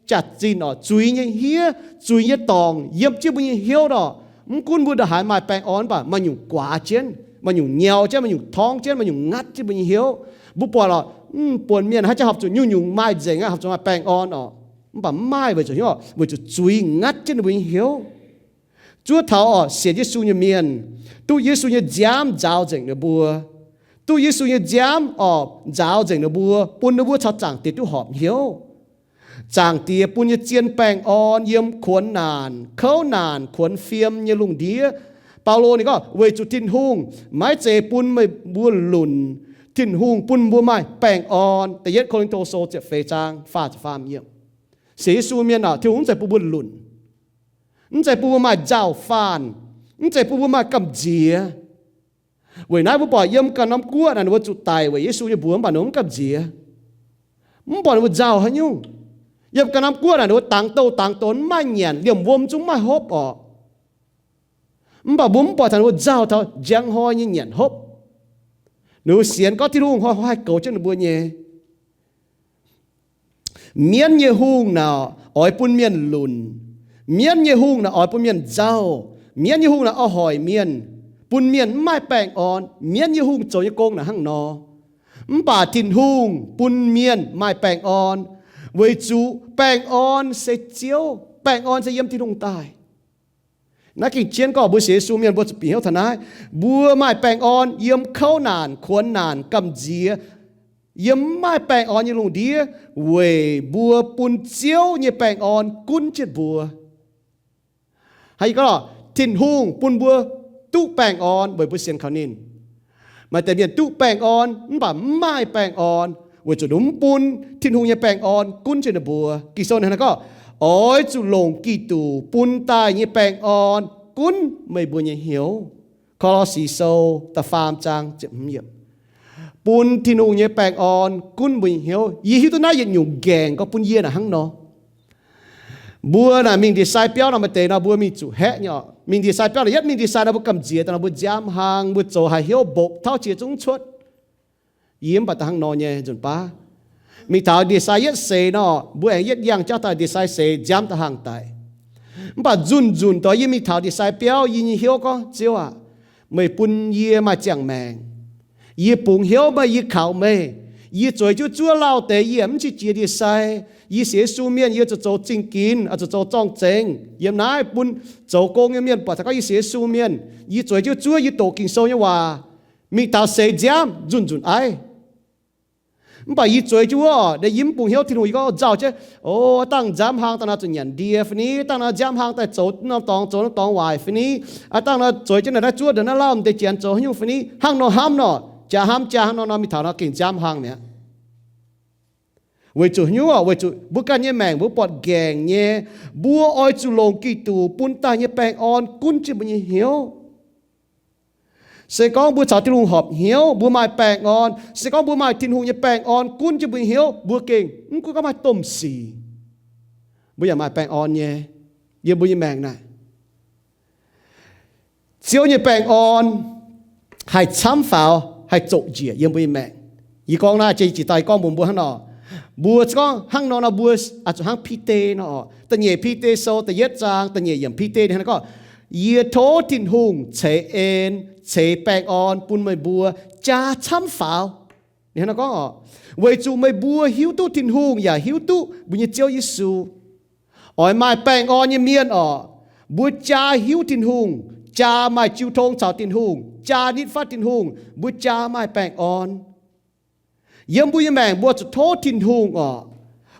jaax-zinh oc, zuiz nyei hniev, zuiz nyei dorngc yiem jienv mbuo nyei hnyouv oc. Mv gunv mbuo ndongc haaix maaih baengh orn, mv baac maaih nyungc guaax jienv, maaih nyungc nyau jienv, maaih nyungc torngv jienv, maaih nyungc ngatv jienv mbuo nyei hnyouv. Mbuo buatc oc, mv buonc mienh haaix jaax horpc zuqc nyungc-nyungc maaih nzengc aqv, horpc zuqc maaih baengh orn oc. Mv baac mv maaih weic zuqc hnyouv, weic zuqc zuiz ngatv jienv ninh mbuo nyei hnyouv. Zuov taux orqc, sienx Yesu nyei mienh, duqv Yesu nyei nziaamv nzaaux nzengc ninh mbuo, duqv Yesu nyei nziaamv orqc nzaaux nzengc ninh mbuo, bun ninh mbuo caux Zaangc Diex duqv horpc hnyouv. Zaangc Diex bun nyei zien baengh orn yiem kuonx naanc, kouv naanc, kuonx fiem nyei lungh ndiev. Baulo ninh gorngv, weic zuqc Tin-Hungh maiv zeiz bun meih mbuo lunc. Tin-Hungh bun mbuo maaih baengh orn. Da'yietv Ko^lin^to Sou ziepc feix zaang faah ziepc faam yiemc. Sienx Yesu mienh aah, Tin-Hungh mv zeiz bun mbuo lunc, mv zeiz bun mbuo maaih nzauh faanh, mv zeiz bun mbuo maaih gamh nziex. Weic naaiv mbuo buatc yiem ganh norm guoqv naaic ninh mbuo zuqc daic weic Yesu nyei mbuox, mv baac ninh mbuo mv gamh nziex. Mv buatc ninh mbuo nzauh haaix nyungc. Yiem ganh norm guoqv naaic ninh mbuo dangx douh dangx donx, mv maaih nyanc, liemh wuom zungv mv maaih hopv orqc. Mv baac mbuo mv buatc taux ninh mbuo nzauh taux njang hnoi nyei nyanc hopv. Ninh mbuo sienx gorngv Tin-Hungh hnoi-hnoi haih goux jienv ninh mbuo nyei. Mienv nyei hungh naaic oix bun mienh lunc. Mienv nyei hungh naaic oix bun mienh nzauh. Mienv nyei hungh naaic oix hoic mienh, bun mienh mv maaih baengh orn. Mienv nyei hungh zoux nyei gong naaic hnangv nor. Mv baac Tin-Hungh bun mienh maaih baengh orn, weic zuqc baengh orn se Ziouv. Baengh orn se yiem Tin-Hungh daaih. Naaiv gengh jienv gorngv mbuo sienx Yesu mienh mbuo zuqc bieqc hnyouv taux naaiv. Mbuo maaih baengh orn yiem kouv naanc, kuonx naanc, gamh nziex, yiem mv maaih baengh orn nyei lungh ndiev, weic mbuo bun Ziouv nyei baengh orn gunv jienv mbuo. Haaix gorngv, Tin-Hungh bun mbuo duqv baengh orn weic mbuo sienx kaux ninh. Maaih deix mienh duqv baengh orn mv baac mv maaih baengh orn, weic zuqc ninh mv bun Tin-Hungh nyei baengh orn gunv jienv ninh mbuo. Ging-Sou ninh gorngv, oix zuqc longc Giduc bun daaih nyei baengh orn gunv meih mbuo nyei hnyouv. Ko^lo^si Sou da'faam zaang ziepc hmz yiemc. Bun Tin-Hungh nyei baengh orn gunv mbuo nyei hnyouv. Yie hiuv duqv naaiv yietc nyungc nqaengc gorngv bun yie naaic hnangv nor. Mbuo naaic mingh ndie-sai biauv nor, maaih deix nor mbuo mingh zuqc haeqv nyei orqc. Mingh ndie-sai biauv naaic, yietv mingh ndie-sai nor mbuo gamh nziex daaih nor mbuo nziaamv hlang, mbuo zoux haaix hnyouv mbopv tauv jiex zungv cuotv. Yie mv baac da'hnangv nor nyei nzunc baav. Mingh taux ndie-sai yietv seix nor, mbuo aengx yietv yangh jauv daaih ndie-sai seix nziaamv da'hangh daic. Mv baac nzunc nzunc doix yie mingh taux ndie-sai biauv, yie nyei hnyouv gorngv, Ziouv aah, meih bun yie maaih ziangh maengc. Yie bungx hnyouv meih, yie kaux meih. Yie zueiz jienv zuov lauh deix yie mv qiex jiez ndie-sai. Yie sienx Yesu mienh yie zuqc zoux zingh ginx, zuqc zoux zorng-zengx. Yiem naaiv bun zoux gong nyei mienh buatc taux gorngv yie sienx Yesu mienh. Yie zueiz jienv zuov, yie doqc Ging-Sou nyei waac. Mingh taux seix nziaamv nzunc nzunc aiv. Mv baac yie zueiz jienv wuov, yie mv bungx hnyouv Tin-Hungh, yie gorngv nzauh jienv, O, dangh nziaamv hlang daaih nor zuqc nyanc ndie fai ni? Dangh nor nziaamv hlang daaih zoux norm dorngx, zoux norm dorngx waaic fai ni? Dangh nor zueiz jienv naaiv zuov ndongc naaiv lauh m'deix janx zoux haaix nyungc fai ni? Hnangv nor hnamv nor, jaa hnamv jaa hnangv nor nor, mingh taux nor gengh nziaamv hlang mi'aqv. Weic zuqc hnyouv, weic zuqc mbuo ganh nyei maengc mbuo buatc nqaengc nyei, mbuo oix zuqc longc Giduc bun daaih nyei baengh orn gunv jienv mbuo nyei hnyouv. Se gorngv mbuo caux Tin-Hungh horpc hnyouv, mbuo maaih baengh orn. Se gorngv mbuo maaih Tin-Hungh nyei baengh orn gunv jienv mbuo nyei hnyouv, mbuo gengh mv gunv gorngv maaih domh sic, mbuo yaac maaih baengh orn nyei yiem mbuo nyei maengc naaic. Ziouv nyei baengh orn haih camv faaux, haih zoqc njiec yiem mbuo nyei maengc. Yie gorngv naaiv jiex dauh yie gorngv mbuox mbuo hnangv nor, mbuo gorngv hnangv nor nor mbuo zuqc hnangv Bide nor. Da'nyeic Bide Sou da'yietv zaang da'nyeic yiemc, Bide ninh hnangv nor gorngv, Yie tov Tin-Hungh ceix en, ceix baengh orn bun meih mbuo jaa camv faaux. Ninh hnangv nor gorngv orqc, weic zuqc meih mbuo hiuv duqv Tin-Hungh yaac hiuv duqv mbuo nyei Ziouv Yesu. Oix maaih baengh orn nyei mienh orqc, mbuo jaa hiuv Tin-Hungh, jaa maaih jiu tong caux Tin-Hungh, jaa nitv fatv Tin-Hungh, mbuo jaa maaih baengh orn. Yiem mbuo nyei maengc mbuo zuqc tov Tin-Hungh orqc,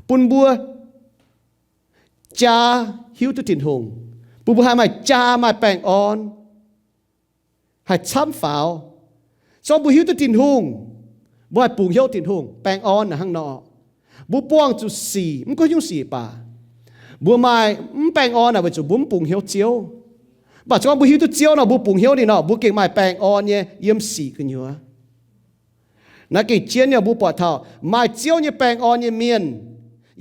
bun mbuo jaa hiuv duqv Tin-Hungh, bun mbuo haih maaih jaa maaih baengh orn, haih camv faaux. Se gorngv mbuo hiuv duqv Tin-Hungh, mbuo haih bungx hnyouv Tin-Hungh, baengh orn naaic hnangv nor. Mbuo buangh zuqc sic, mv gunv nyungc sic baac, mbuo maaih mv baengh orn naaic weic zuqc mbuo mv bungx hnyouv Ziouv. Mv baac se gorngv mbuo hiuv duqv Ziouv nor, mbuo bungx hnyouv ninh nor, mbuo gengh maaih baengh orn nyei yiem sic gu'nyuoz. Naaiv gengh jienv nyei, mbuo buatc taux maaih Ziouv nyei baengh orn nyei mienh,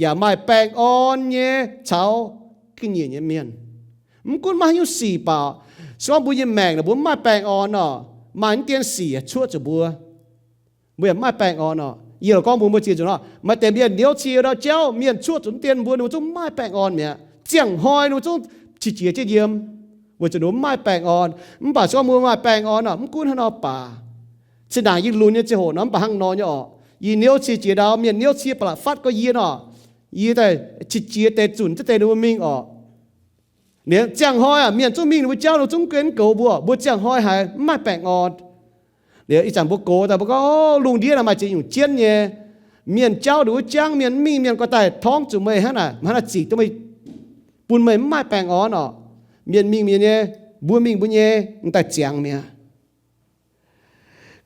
yaac maaih baengh orn nyei caux ga'nyiec nyei mienh. Mv gunv maaih haaix nyungc sic baac, se gorngv mbuo nyei maengc naaic mbuo mv maaih baengh orn nor, maaih mv dien sic cuoqv zuqc mbuo, mbuo yaac mv maaih baengh orn nor. Yie loc gorngv mbuox mbuo ziex nzunc nor, maaih deix mienh niouv cie ndau jauv, mienh cuoqv zuqc mv dien mbuo, ninh mbuo zungv mv maaih baengh orn mi'aqv. Ziangh hnoi ninh mbuo zungv qiex jiez jienv yiem, weic zuqc ninh mbuo mv maaih baengh orn. Mv baac se gorngv mbuo maaih baengh orn nor, mv gunv haaix nor baac, zinh ndaangc yie lunx nyei ziangh hoc nor mv baac hnangv nor nyei orqc. Yie niouv cie jiex ndau, mienh niouv cie ba'laqc fatv gorx yie nor, Yie daaih qiex jiez deix zunc ziev deix ninh mbuo mingh orqc. Liuz ziangh hnoi aac, mienh zungv mingh ninh mbuo jauv, ninh mbuo zungv gunv goux mbuo. Mbuo ziangh hnoi haiz mv maaih baengh orn. Liuz ih zanc mbuo gox daaih mbuo gorngv, o, lungh ndiev naaic maaih ziex nyungc jienv nyei. Mienh jauv nduqc wuov jangv, mienh mv mingh mienh gorngv daaih torngv zuqc meih hnangv naaic, mv haih naaiv zingc duqv meih, bun meih mv maaih baengh orn orqc. Mienh mingh mienh nyei, mbuo mingh mbuo nyei, m'daaih ziangx mi'aqv.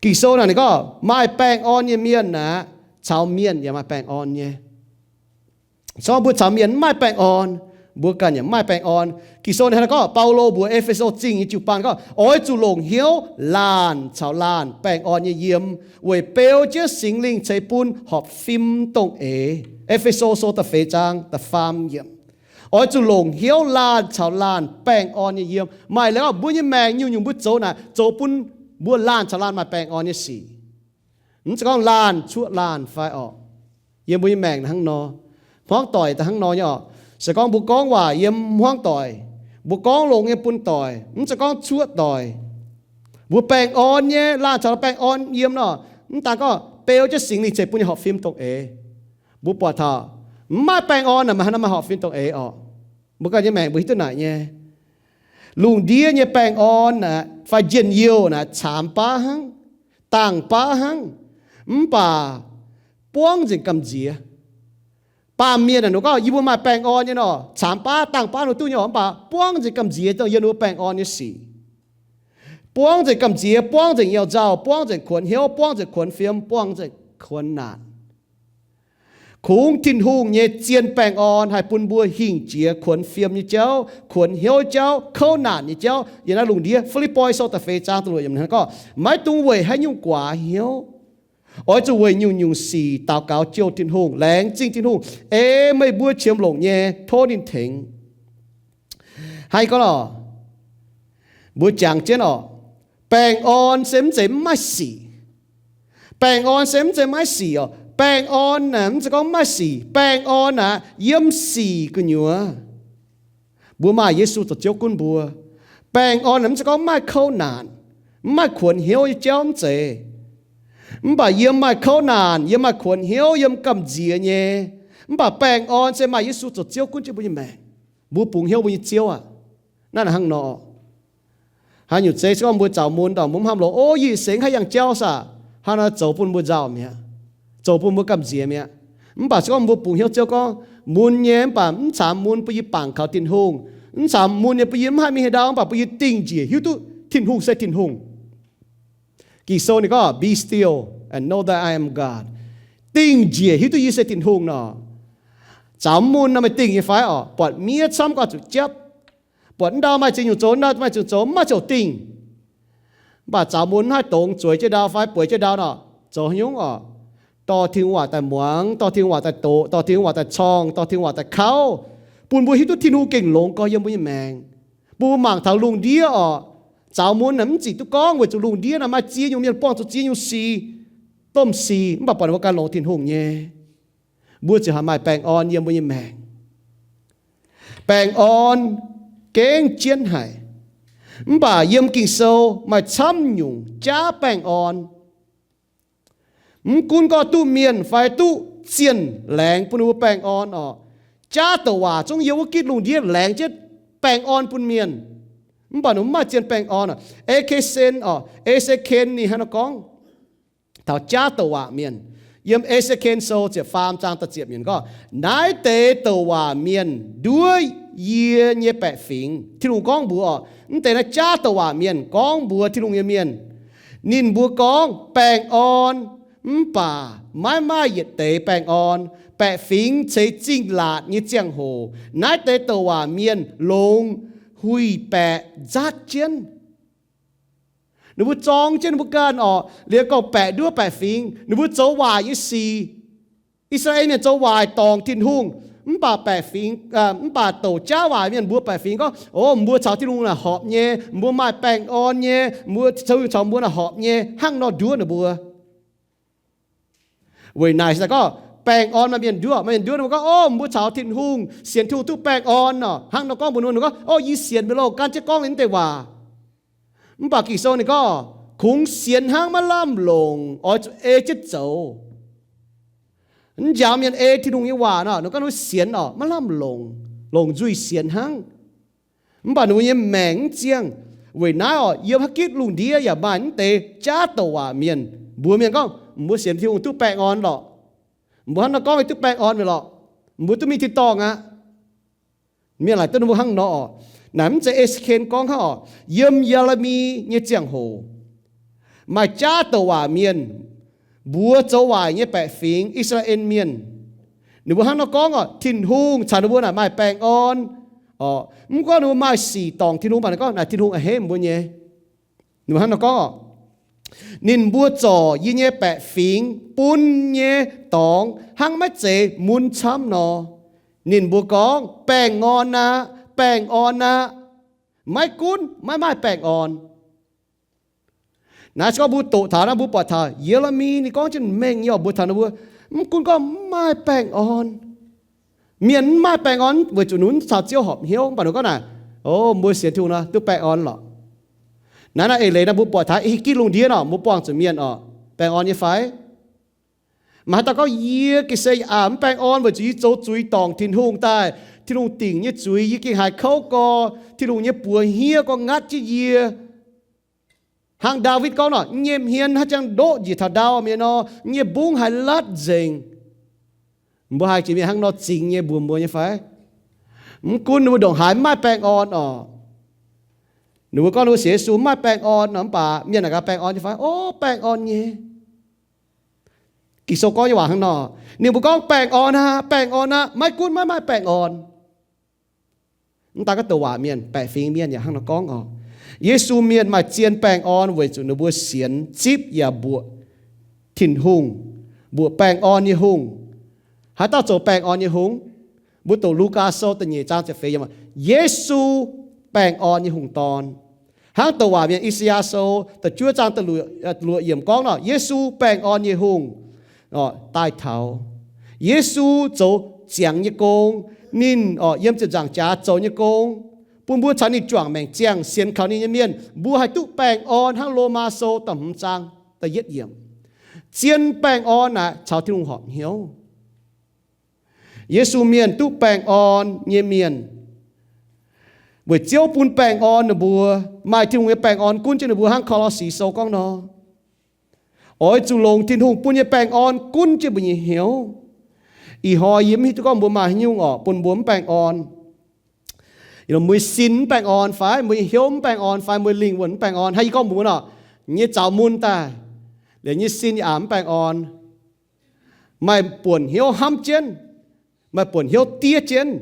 Ging-Sou naaic ninh gorngv maaih baengh orn nyei mienh aeqv, caux mienh yaac maaih baengh orn nyei. Se gorngv mbuo caux mienh mv maaih baengh orn, mbuo ganh yaac mv maaih baengh orn. Ging-Sou ninh hnangv naaiv gorngv, Baulo mbuox E^fe^so Zingh nyei jiu-baang gorngv, oix zuqc longc hnyouv laanh caux laanh baengh orn nyei yiem, weic beu jienv Singx Lingh ceix bun horpc fim dongh eix. E^fe^so Sou da'feix zaang da'faam yiemc. Oix zuqc longc hnyouv laanh caux laanh baengh orn nyei yiem. Maaih leiz gorngv mbuo nyei maengc nyungc-nyungc mbuo zoux naaic zoux bun mbuo laanh caux laanh maaih baengh orn nyei sic. Mv zeiz gorngv laanh cuoqv laanh fai orqc. Yiem mbuo nyei maengc hnangv nor, hmuangv doic daaih hnangv nor nyei orqc. Se gorngv mbuo gorngv waac yiem hmuangv doic, mbuo gorngv longx nyei bun doic, mv zeiz gorngv cuoqv doic, mbuo baengh orn nyei, laanh caux baengh orn yiem nor, mv daan gorngv beu jienv Singx Lingh ceix bun nyei horpc fim dongh eix. Mbuo buatc taux mv maaih baengh orn naaic, maaih hnangv nor maaih horpc fim dongh eix orqc. Mbuo ganh nyei maengc mbuo hiuv duqv naaic nyei. Lungh ndiev nyei baengh orn naaic fai njien-youh naaic caamx baav hnangv, dangh baav hnangv, mv baac buangv nzengc gamh nziex. Baamh mienh naaic ninh gorngv yie mbuo maaih baengh orn nyei nor, caamx baav dangh baav ninh duqv nyei orqc, mv baac buangv nzengc gamh nziex dongh yiem ninh mbuo baengh orn nyei sic. Buangv nzengc gamh nziex, buangv nzengc nyauh nzauh, buangv nzengc kuonx hnyouv, buangv nzengc kuonx fiem, buangv nzengc kuonx naanc. Kungx Tin-Hungh nyei zien baengh orn haih bun mbuo hingh jiex kuonx fiem nyei jauv, kuonx hnyouv jauv, kouv naanc nyei jauv. Yiem naaiv lungh ndiev, Fi^lipv^poi Sou da'feix zaang da'luoqc yiemc hnangv gorngv, maiv dungx weic haaix nyungc guaax hnyouv. Oix zuqc weic nyungc-nyungc sic daux gaux jouh Tin-Hungh, laengz zingh Tin-Hungh, ei meih mbuo qiemx longc nyei tov ninh tengx. Hnangv gorngv lorqc, mbuo jangx jienv orqc, baengh orn se mv zeiz mv maaih sic. Baengh orn se mv zeiz maiv sic orqc. Baengh orn naaic mv zeiz gorngv mv maaih sic. Baengh orn naaic yiem sic gu'nyuoz. Mbuo maaih Yesu zoux Ziouv gunv mbuo. Baengh orn naaic mv zeiz gorngv mv maaih kouv naanc, mv maaih kuonx hnyouv nyei jauv, mv zeiz. Mv baac yiem maaih kouv naanc, yiem maaih kuonx hnyouv, yiem gamh nziex nyei, mv baac baengh orn se maaih Yesu zoux Ziouv gunv jienv mbuo nyei maengc. Mbuo bungx hnyouv mbuo nyei Ziouv aac. Naaiv hnangv nor. Haaix nyungc zeiz se gorngv mbuo zaux mun, dorh mun mv hnamv longx, o, yie sengx haaix yangh jauv saah, hnangv nor zoux bun mbuo nzauh mi'aqv, zoux bun mbuo gamh nziex mi'aqv. Mv baac se gorngv mbuo bungx hnyouv Ziouv gorngv, mun nyei mv baac mv caamx mun bun yie bangc kaux Tin-Hungh, mv caamx mun nyei bun yie mv haih mingh haaix ndau, mv baac bun yie dingh njiec hiuv duqv Tin-Hungh se Tin-Hungh. Ging-Sou ninh gorngv, be still and know that I am God. Dingh njiec hiuv duqv yie se Tin-Hungh nor. Zaux mun nor meih dingh nyei fai orqc? Buatc miev camv gauh zuqc japv. Buatc ndau maaih ziex nyungc zoux, ndau maaih ziex nyungc zoux, mv maaih ziouc dingh. Mv baac zaux mun mv haih dongz zueiz jienv ndau fai bueix jienv ndau nor, zoux haaix nyungc orqc? Dorh Tin-Hungh waac daaih muangx, dorh Tin-Hungh waac daaih doqc, dorh Tin-Hungh waac daaih cong, dorh Tin-Hungh waac daaih kauv, bun mbuo hiuv duqv Tin-Hungh gengh longx gorx yiem mbuo nyei maengc. Bun mbuo mangc taux lungh ndiev orqc, zaux mun naaic mv zic duqv gorngv weic zuqc lungh ndiev naaic maaih ziex nyungc mienh buangh zuqc ziex nyungc sic, domh sic, mv baac buatc ninh mbuo ganh longx Tin-Hungh nyei. Mbuo ziouc haih maaih baengh orn yiem mbuo nyei maengc. Baengh orn gengh jienv haic. Mv baac yiem Ging-Sou maaih camv nyungc jaav baengh orn. Mv gunv gorngv duqv mienh fai duqv zienh laengz bun ninh mbuo baengh orn orqc, jaav douc waac zungv yiem wuov gitv lungh ndiev laengz jienv baengh orn bun mienh. Mv baac ninh mv maaih zien baengh orn orqc. E^ke^sen orqc, E^se^ken ninh hnangv nor gorngv taux jaav douc waac mienh. Yiem E^se^ken Sou ziepc faam zaang da'ziepc yiemc gorngv, naaiv deix douc waac mienh nduov yie nyei baeqc fingx. Tin-Hungh gorngv mbuox orqc, mv deix naaiv jaav douc waac mienh gorngv mbuox Tin-Hungh nyei mienh. Ninh mbuo gorngv, baengh orn, mv baac maiv maaih yietc deix baengh orn. Baeqc fingx ceix zingh laatc nyei ziangh hoc, naaiv deix douc waac mienh longx huih-baeqc nzatv jienv. Ninh mbuo zorng jienv ninh mbuo ganh orqc, liuz gorngv-baeqc nduov baeqc fingx. Ninh mbuo zoux waaic nyei sic. I^saa^laa^en mienh zoux waaic dorngc Tin-Hungh. Mv baac baeqc fingx, mv baac douc jaav waaic mienh mbuox baeqc fingx gorngv, o, mbuo caux Tin-Hungh naaic horpc nyei, mbuo maaih baengh orn nyei, mbuo, Tin-Hungh caux mbuo naaic horpc nyei, hnangv nor nduov ninh mbuo. Weic naaic se gorngv baengh orn maaih mienh nduov, maaih mienh nduov ninh mbuo gorngv, o, mbuo caux Tin-Hungh, sienx Tin-Hungh duqv baengh orn nor. Hnangv nor gorngv mbuox ninh mbuo, ninh gorngv, o, yie sienx mv baac loh, gan jienv gorngv liuz naaiv deix waac. Mv baac Ging-Sou ninh gorngv, kungx sienx hnangv maiv lamh longc, oix zuqc ei jienv zoux. Mv njaaux mienh ei Tin-Hungh nyei waac nor, ninh gorngv ninh mbuo sienx orqc, maiv lamh longc, longc nzuih sienx hnangv. Mv baac ninh mbuo nyei maengc mv ziangh. Weic naaiv orqc, yiem haaix gitv lungh ndiev yaac maaih mv deix jaav douc waac mienh mbuox mienh gorngv, mbuo sienx Tin-Hungh duqv baengh orn lorqc. Mbuo hnangv nor gorngv duqv baengh orn mi'aqv lorqc. Mbuo duqv mingh tin-dorngh aqv. Mienh laaic duqv ninh mbuo hnangv nor orqc. Naaic mv zeiz E^se^ken gorngv hnangv orqc. Yiem Ye^le^mi nyei ziangh hoc, maaih jaav douc waac mienh mbuox zoux waaic nyei baeqc fingx, I^saa^laa^en Mienh. Ninh mbuo hnangv nor gorngv orqc, Tin-Hungh caux ninh mbuo naaic maaih baengh orn orqc. Mv gunv ninh mbuo maaih sic dorngc Tin-Hungh, mv baac ninh gorngv naaic Tin-Hungh a'hneiv mbuo nyei. Ninh mbuo hnangv nor gorngv orqc, Ninh mbuo zorc yie nyei baeqc fingx bun nyei dorngx hnangv maiv zeiz mun camv nor. Ninh mbuo gorngv, Baengh orn aqv, baengh orn aqv. Maiv gunv maiv maaih baengh orn. Naaiv se gorngv mbuo doqc taux naaiv, mbuo buatc taux Ye^le^mi ninh gorngv jienv mengh nyei orqc, mbuo taux ninh mbuo, mv gunv gorngv mv maaih baengh orn. Mienh mv maaih baengh orn weic zuqc ninh mv caux Ziouv horpc hnyouv, mv baac ninh gorngv naaic, o, mbuo sienx Tin-Hungh nor duqv baengh orn lorqc. Naaiv naaiv eix leiz naaiv mbuo buatc taux i haaix gitv lungh ndiev nor, mbuo buangh zuqc mienh orqc, baengh orn nyei fai? Maaih haaix dauh gorngv, Yie ga'sie yaac mv baengh orn weic zuqc yie zoux zuiz dorngc Tin-Hungh daaih. Tin-Hungh dingc nyei zuiz yie gengh haiz kouv gorx. Tin-Hungh nyei buoz hniev gorx ngatv jienv yie. Hnangv Ndaawitv gorngv nor, Yie nyei hmien haiz jangx ndoqv njiec taux ndau mi'aqv nor, yie nyei mbungv haiz latv nzengc. Mbuo haih jiex mienh hnangv nor zingx nyei mbuox mbuo nyei fai? Mv gunv ninh mbuo ndongc haaix mv maaih baengh orn orqc. Ninh mbuo gorngv ninh mbuo sienx Yesu mv maaih baengh orn nor, mv baac mienh naaic gaax, Baengh orn nyei fai? O, baengh orn nyei. Ging-Sou gorngv nyei waac hnangv nor. Ninh mbuo gorngv, Baengh orn aqv, baengh orn aqv. Maiv gunv maiv maaih baengh orn. Mv daaih gorngv douc waac mienh, baeqc fingx mienh yaac hnangv nor gorngv orqc. Yesu Mienh maaih zien baengh orn weic zuqc ninh mbuo sienx, zipv yaac mbuoqc Tin-Hungh, mbuoqc baengh orn nyei hungh. Haaix dauh zoux baengh orn nyei hungh? Mbuo doqc Lugaa Sou da'nyeic zaang ziepc feix yiemc, Yesu, baengh orn nyei hungh dorn. Hnangv douc waac mienh I^saa^yaa Sou da'juov zaang da'luoqc yiemc gorngv nor, Yesu, baengh orn nyei hungh, daaih taux. Yesu zoux ziangx nyei gong. Ninh orqc yiem ziepc nzaangc jaax zoux nyei gong, bun mbuo caux ninh juangc maengc ziangh. Sienx kaux ninh nyei mienh mbuo haih duqv baengh orn hnangv Lomaa Sou da'hmz zaang da'yietv yiemc. Zien baengh orn naaic caux Tin-Hungh horpc hnyouv. Yesu Mienh duqv baengh orn nyei mienh, weic Ziouv bun baengh orn ninh mbuo, maaih Tin-Hungh nyei baengh orn gunv jienv ninh mbuo, hnangv Ko^lo^si Sou gorngv nor. Oix zuqc longc Tin-Hungh bun nyei baengh orn gunv jienv mbuo nyei hnyouv. Ih hnoi yie mv hiuv duqv gorngv mbuo maaih haaix nyungc orqc bun mbuo mv baengh orn. Mbuo nyei sin mv baengh orn fai, mbuo nyei hnyouv mv baengh orn fai, mbuo lingh wuonh mv baengh orn. Hnangv yie gorngv mbuox nor, nyei zaux mun daaih, liuz nyei sin yaac mv baengh orn. Maaih buonc hnyouv hnamv jienv, maaih buonc hnyouv diev jienv.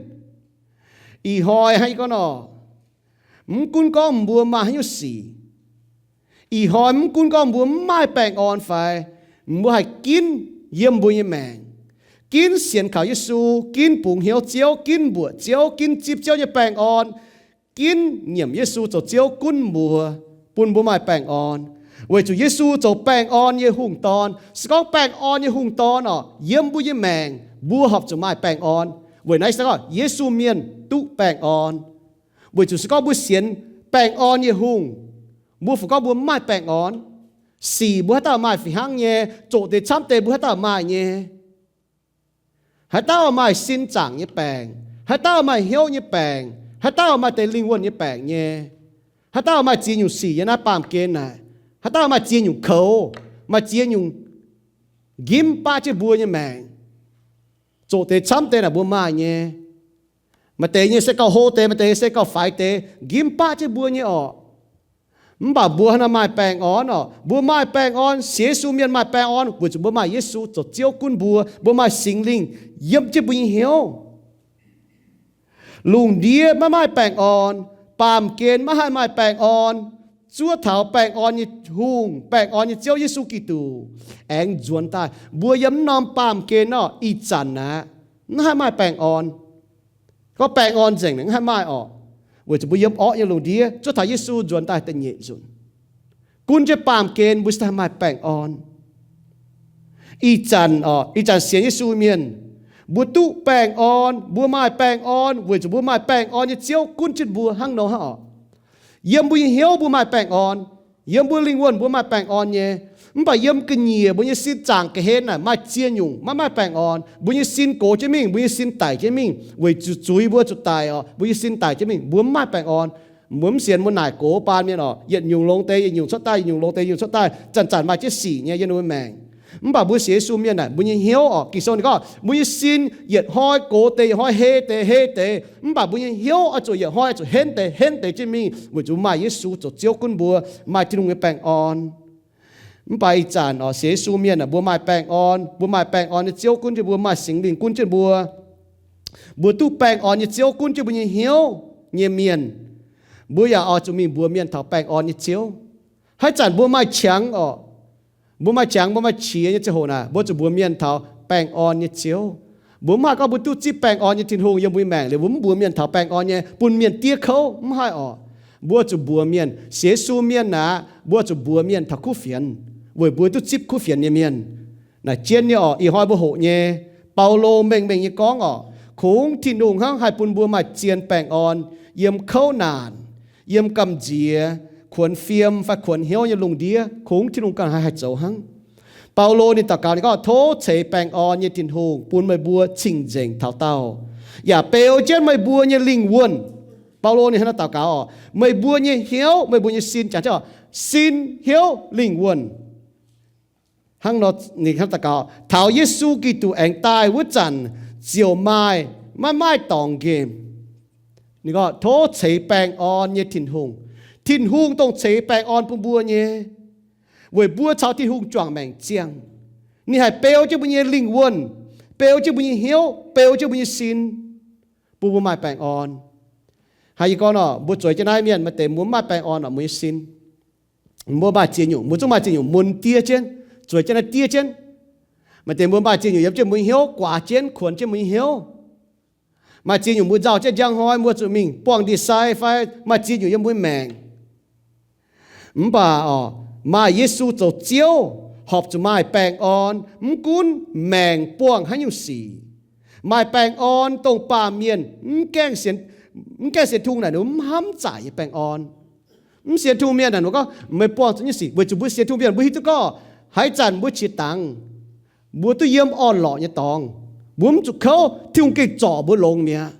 Ih hnoi hnangv yie gorngv nor, mv gunv gorngv mbuo maaih haaix nyungc sic, ih hnoi mv gunv gorngv mbuo mv maaih baengh orn fai, mbuo haih ginv yiem mbuo nyei maengc, ginv sienx kaux Yesu, ginv bungx hnyouv Ziouv, ginv mbuoqc Ziouv, ginv zipv Ziouv nyei baengh orn, ginv nyiemc Yesu zoux Ziouv gunv mbuo, bun mbuo maaih baengh orn. Weic zuqc Yesu zoux baengh orn nyei hungh dorn. Se gorngv baengh orn nyei hungh dorn orqc, yiem mbuo nyei maengc mbuo horpc zuqc maaih baengh orn. Weic naaiv se gorngv Yesu Mienh duqv baengh orn. Weic zuqc se gorngv mbuo sienx baengh orn nyei hungh, mbuo fungc gorngv mbuo mv maaih baengh orn. Sic mbuo haaix dauh maaih fih hnangv nyei, zoqc deix camv deix mbuo haaix dauh maaih nyei. Haaix dauh maaih sin zaangc nyei baengc, haaix dauh maaih hnyouv nyei baengc, haaix dauh maaih deix lingh wuonh nyei baengc nyei, haaix dauh maaih ziex nyungc sic yiem naaiv baamh gen naaic, haaix dauh maaih ziex nyungc koux, maaih ziex nyungc nqimv baqv jienv mbuo nyei maengc. Zoqc deix camv deix naaic mbuo maaih nyei. Maaih deix nyei se gauh hlo deix, maaih deix se gauh faix deix, nqimv baqv jienv mbuo nyei orqc. Mv baac mbuo hnangv naaiv maaih baengh orn orqc. Mbuo maaih baengh orn, sienx Yesu mienh maaih baengh orn weic zuqc mbuo maaih Yesu zoux Ziouv gunv mbuo, mbuo maaih Singx Lingh yiem jienv mbuo nyei hnyouv. Lungh ndiev maiv maaih baengh orn, baamh gen maiv haih maaih baengh orn. Zuov taux baengh orn nyei hungh, baengh orn nyei Ziouv Yesu Giduc aengx nzuonx daaih, mbuo yiem mv norm baamh gen orqc, ih zanc aqv, mv haih maaih baengh orn. Gorngv baengh orn nzengc mv haih maaih orqc, weic zuqc mbuo yiem orqv nyei lungh ndiev zuov taux Yesu nzuonx daaih da'nyeic nzunc, gunv jienv baamh gen mbuo cingx daaih maaih baengh orn. Ih zanc orqc, ih zanc sienx Yesu mienh, mbuo duqv baengh orn, mbuo maaih baengh orn weic zuqc mbuo maaih baengh orn nyei Ziouv gunv jienv mbuo hnangv nor hnangv orqc. Yiem mbuo nyei hnyouv mbuo maaih baengh orn, yiem mbuo lingh wuonh mbuo maaih baengh orn nyei. Mv baac yiem ga'nyiec mbuo nyei sin zaangc ga'hlen naaic maaih ziex nyungc maiv maaih baengh orn. Mbuo nyei sin gox jienv mingh, mbuo nyei sin daic jienv mingh, weic zuqc zuiz mbuo zuqc daic oc. Mbuo nyei sin daic jienv mingh, mbuo mv maaih baengh orn. Mbuo mv sienx mbuo naaic gox baan mienh oc, yietc nyungc longx deix yietc nyungc cuotv daaih, yietc nyungc longx deix yietc nyungc cuotv daaih, zanc-zanc maaih jienv sic nyei yiem ninh mbuo maengc. Mv baac mbuo sienx Yesu mienh naaic, mbuo nyei hnyouv oc, Ging-Sou ninh gorngv mbuo nyei sin yietc hnoi gox deix, yietc hnoi hei deix, hei deix. Mv baac mbuo nyei hnyouv oix zuqc yietc hnoi oix zuqc henv deix, henv deix jienv mingh, weic zuqc maaih Yesu zoux Ziouv gunv mbuo, maaih Tin-Hungh nyei baengh orn. Mv baac ih zanc oc, sienx Yesu mienh aah, mbuo maaih baengh orn, mbuo maaih baengh orn nyei Ziouv gunv jienv mbuo, maaih Singx Lingh gunv jienv mbuo. Mbuo duqv baengh orn nyei Ziouv gunv jienv mbuo nyei hnyouv nyei mienh, mbuo yaac oix zuqc mingh mbuox mienh taux baengh orn nyei Ziouv. Haaix zanc mbuo maaih qangx oc, mbuo maaih qangx, mbuo maaih qiex nyei ziangh hoc naaic, mbuo zuqc mbuox mienh taux baengh orn nyei Ziouv. Mbuo mv haih gorngv mbuo duqv zipv baengh orn nyei Tin-Hungh yiem mbuo nyei maengc liuz, mbuo mv mbuox mienh taux baengh orn nyei, bun mienh diev kouv, mv haih oc. Mbuo zuqc mbuox mienh, sienx Yesu mienh aeqv, mbuo zuqc mbuox mienh taux kuv fienx, weic mbuo duqv zipv kuv fienx nyei mienh. Naaic jienv nyei oc, ih hnoi mbuo hoqc nyei, Baulo mengh mengh nyei gorngv oc, kungx Tin-Hungh hnangv haih bun mbuo maaih zien baengh orn yiem kouv naanc, yiem gamh nziex, kuonx fiem fai kuonx hnyouv nyei lungh ndiev, kungx Tin-Hungh ganh haih haih zoux hnangv. Baulo ninh daux gaux ninh gorngv, tov ceix baengh orn nyei Tin-Hungh bun meih mbuo cing-nzengc taux daauh, yaac beu jienv meih mbuo nyei lingh wuonh. Baulo ninh hnangv naaiv daux gaux oc, meih mbuo nyei hnyouv, meih mbuo nyei sin, jangx jienv oc, sin, hnyouv, lingh wuonh. Hnangv nor ninh hnangv daux gaux, taux Yesu Giduc aengx daaih wuov zanc ziouc maaih, maiv maaih dorngx nqemh. Ninh gorngv, tov ceix baengh orn nyei Tin-Hungh. Tin-Hungh dongh ceix baengh orn bun mbuo nyei, weic mbuo caux Tin-Hungh juangc maengc ziangh. Ninh haih beu jienv mbuo nyei lingh wuonh, beu jienv mbuo nyei hnyouv, beu jienv mbuo nyei sin, bun mbuo maaih baengh orn. Hnangv yie gorngv nor, mbuo zueiz jienv naaiv mienh maaih deix mbuo mv maaih baengh orn oc, mbuo nyei sin. Mbuo maaih ziex nyungc, mbuo zungv maaih ziex nyungc mun diev jienv, zueiz jienv naaiv diev jienv. Maaih deix mbuo maaih ziex nyungc yiem jienv mbuo nyei hnyouv, guaax jienv, kuonx jienv mbuo nyei hnyouv. Maaih ziex nyungc mbuo nzauh jienv njang hnoi mbuo zuqc mingh buangh ndie-sai fai maaih ziex nyungc yiem mbuo nyei maengc. Mv baac oc, maaih Yesu zoux Ziouv, horpc zuqc maaih baengh orn, mv gunv maengc buangh haaix nyungc sic. Maaih baengh orn dongh baamh mienh mv gaengh sienx, mv gaengh sienx Tin-Hungh naaic ninh mv hnamv zaaic nyei baengh orn. Mv sienx Tin-Hungh mienh naaic ninh gorngv meih buangh zuqc nyei sic, weic zuqc mbuo sienx Tin-Hungh mienh mbuo hiuv duqv gorngv haaix zanc mbuo qiex dangx, mbuo duqv yiem orn-lorqc nyei dorngx, mbuo mv zuqc kouv, Tin-Hungh gengh zorc mbuo longx mi'aqv.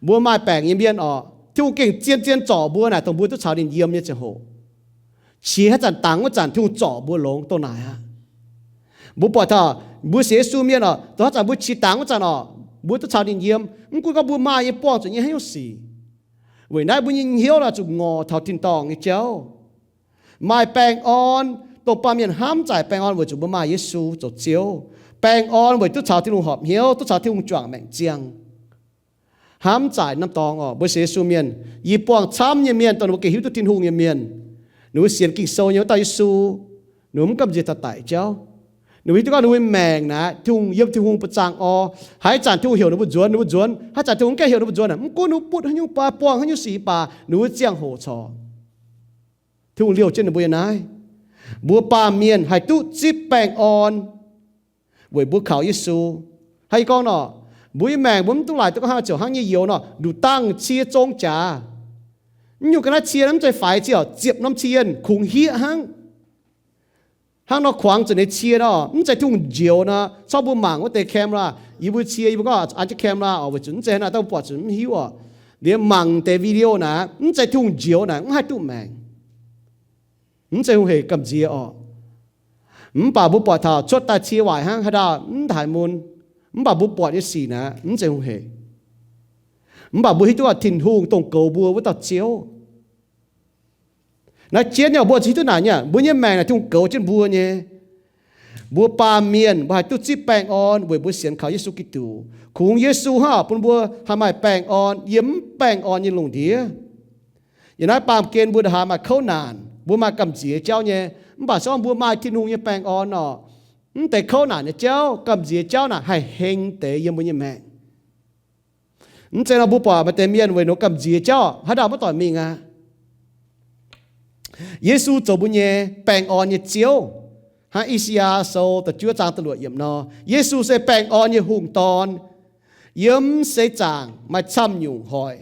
Mbuo maaih baengc nyei mienh oc, Tin-Hungh gengh zien-zien zorc mbuo naaic dongh mbuo duqv caux ninh yiem nyei ziangh hoc. Qiex haaix zanc dangx wuov zanc Tin-Hungh zorc mbuo longx dongh naaic aqv. Mbuo buatc taux mbuo sienx Yesu mienh oc, dongh haaix zanc mbuo qiex dangx wuov zanc oc, mbuo duqv caux ninh yiem, mv gunv gorngv mbuo maaih nyei buangh zuqc nyei haaix nyungc sic. Weic naaiv mbuo nyei hnyouv naaic zuqc ngorc taux tin-dorngh nyei jauv. Maaih baengh orn dongh baamh mienh hnamv zaaic baengh orn weic zuqc mbuo maaih Yesu zoux Ziouv. Baengh orn weic duqv caux Tin-Hungh horpc hnyouv, duqv caux Tin-Hungh juangc maengc ziangh. Hnamv zaaic norm dorngx oc, mbuo sienx Yesu mienh, yie buangh camv nyei mienh dongh ninh mbuo gengh hiuv duqv Tin-Hungh nyei mienh. Ninh mbuo sienx Ging-Sou nyei wuov dauh Yesu, ninh mbuo mv gamh nziex taux daic jauv. Ninh mbuo hiuv duqv gorngv ninh mbuo maengc naaic, Tin-Hungh, yiem Tin-Hungh buoz-zaangc orv. Haaix zanc Tin-Hungh heuc ninh mbuo nzuonx, ninh mbuo nzuonx. Haaix zanc Tin-Hungh mv gaengh heuc ninh mbuo nzuonx, mv gunv ninh mbuo butv haaix nyungc baac, buangh haaix nyungc sic baac, ninh mbuo ziangh hoc corc Tin-Hungh liouh jienv ninh mbuo yiem naaiv. Mbuo baamh mienh haih duqv zipv baengh orn weic mbuo kaux Yesu. Hnangv yie gorngv nor, mbuo nyei maengc mbuo mv duqv laaic duqv gorngv hnangv ziouc hnangv nyei youz nor, nduqc dangh cie zong jaax. Mv nyungc ga'naaiv cie nor mv zeiz faix cie oc, ziepc norm cie kungx hieqv hnangv. Hnangv nor kuangx zuqc nyei cie nor, mv zeiz Tin-Hungh njoux nor, corc mbuo mangc wuov deix camera, yie mbuo cie, yie mbuo gorngv an jienv camera oc, weic zuqc mv zeiz hnangv naaic, dongh mbuo buatc zuqc mv hiuv oc. Liemh mangc deix video naaic, mv zeiz Tin-Hungh njoux naaic, mv haih duqv maengc. Mv zeiz Tin-Hungh hec gamh nziex oc. Mv baac mbuo buatc taux cuotv daaih cie waaic hnangv, haaix dauh mv haiz mun. Mv baac mbuo buatc nyei sic naaic, mv zeiz Tin-Hungh hec. Mv baac mbuo hiuv duqv Tin-Hungh dongh goux mbuo wuov dauh Ziouv. Naaiv jienv nyei mbuo hiuv duqv naaic nyei, mbuo nyei maengc naaic Tin-Hungh goux jienv mbuo nyei. Mbuo baamh mienh mbuo haih duqv zipv baengh orn weic mbuo sienx kaux Yesu Giduc. Kungx Yesu hnangv bun mbuo haih maaih baengh orn yiem mv baengh orn nyei lungh ndiev. Yiem naaiv baamh gen mbuo ndongc haaix maaih kouv naanc, mbuo maaih gamh nziex jauv nyei, mv baac se gorngv mbuo maaih Tin-Hungh nyei baengh orn oc, mv deix kouv naanc nyei jauv, gamh nziex jauv naaic haih heng deix yiem mbuo nyei maengc. Mv zeiz nor mbuo buatc maaih deix mienh weic nor gamh nziex jauv haaix dauh maiv doic mingh aqv. Yesu zoux mbuo nyei baengh orn nyei Ziouv. Hnangv I^saa^yaa Sou da'juov zaang da'luoqc yiemc nor, Yesu se baengh orn nyei hungh dorn. Yiem seix zaangc maaih camv nyungc hoic.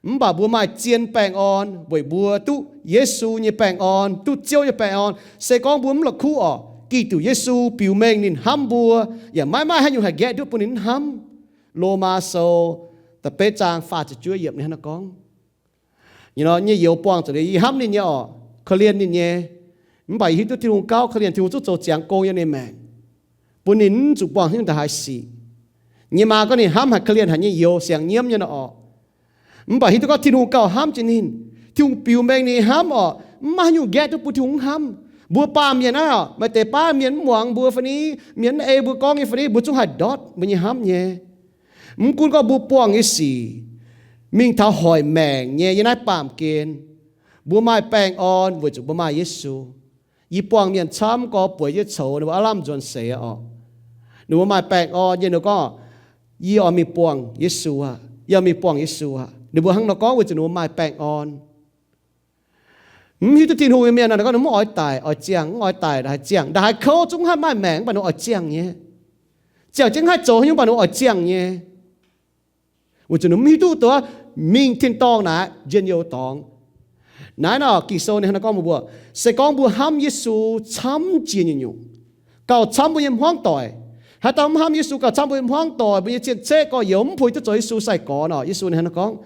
Mv baac mbuo maaih zien baengh orn weic mbuo duqv Yesu nyei baengh orn, duqv Ziouv nyei baengh orn. Se gorngv mbuo mv la'kuqv orqc, Giduc Yesu biux mengh ninh hnamv mbuo, yaac maiv maaih haaix nyungc haih nqaeqv duqv bun ninh mv hnamv. Lomaa Sou da'betv zaang faah ziepc juov yiemc ninh hnangv naaiv gorngv. Nyei nor, nyei youz buangh zuqc liuz, yie hnamv ninh nyei orqc, korv-lienh ninh nyei. Mv baac yie hiuv duqv Tin-Hungh gauh korv-lienh, Tin-Hungh zungv zoux ziangx gong yiem ninh maengc, bun ninh mv zuqc buangh haaix nyungc daaih haih sic. Nyei maa gorngv ninh hnamv haic, korv-lienh haic, nyei youz siang nyiemv nyei nor orqc. Mv baac hiuv duqv gorngv Tin-Hungh gauh hnamv jiex ninh. Tin-Hungh biux mengh ninh hnamv orqc, mv maaih haaix nyungc nqaeqv duqv bun Tin-Hungh mv hnamv. Mbuo baamh mienh naaiv orqc, maaih deix baamh mienh mv muangx mbuo fai ni, mienh mv ei mbuo gorngv nyei fai ni, mbuo zungv haih ndortv mbuo nyei hnamv nyei. Mv gunv gorngv mbuo buangh nyei sic mingh taux hoic maengc nyei yiem naaiv baamh gen, mbuo maaih baengh orn weic zuqc mbuo maaih Yesu. Yie buangh mienh camv gorx bueix jienv coux ninh mbuo aav lamh nzuonx seix orqc. Ninh mbuo maaih baengh orn nyei, ninh gorngv, yie oix mingh buangh Yesu aqv, yie oix mingh buangh Yesu aqv. Ninh mbuo hnangv nor gorngv weic zuqc ninh mbuo maaih baengh orn. Mv hiuv duqv Tin-Hungh nyei mienh nor, ninh gorngv ninh mv oix daic, oix ziangh, mv oix daic, ndaaih haih ziangh. Ndaaih haih kouv zungv mv haih maaih maengc, mv baac ninh oix ziangh nyei. Ziangh jienv mv haih zoux haaix nyungc, mv baac ninh oix ziangh nyei. Weic zuqc ninh mv hiuv duqv duqv mingh tin-dorngh naaic njien-youh dorngx. Naaiv nor Ging-Sou ninh hnangv naaiv gorngv mbuox mbuo, se gorngv mbuo hnamv Yesu camv jiex nyungc-nyungc, gauh camv mbuo nyei hmuangv doic. Haaix dauh mv hnamv Yesu gauh camv mbuo nyei hmuangv doic, mbuo nyei cien-ceqv gorx-youz mv puix duqv zoux Yesu sai-gorx nor, Yesu ninh hnangv naaiv gorngv,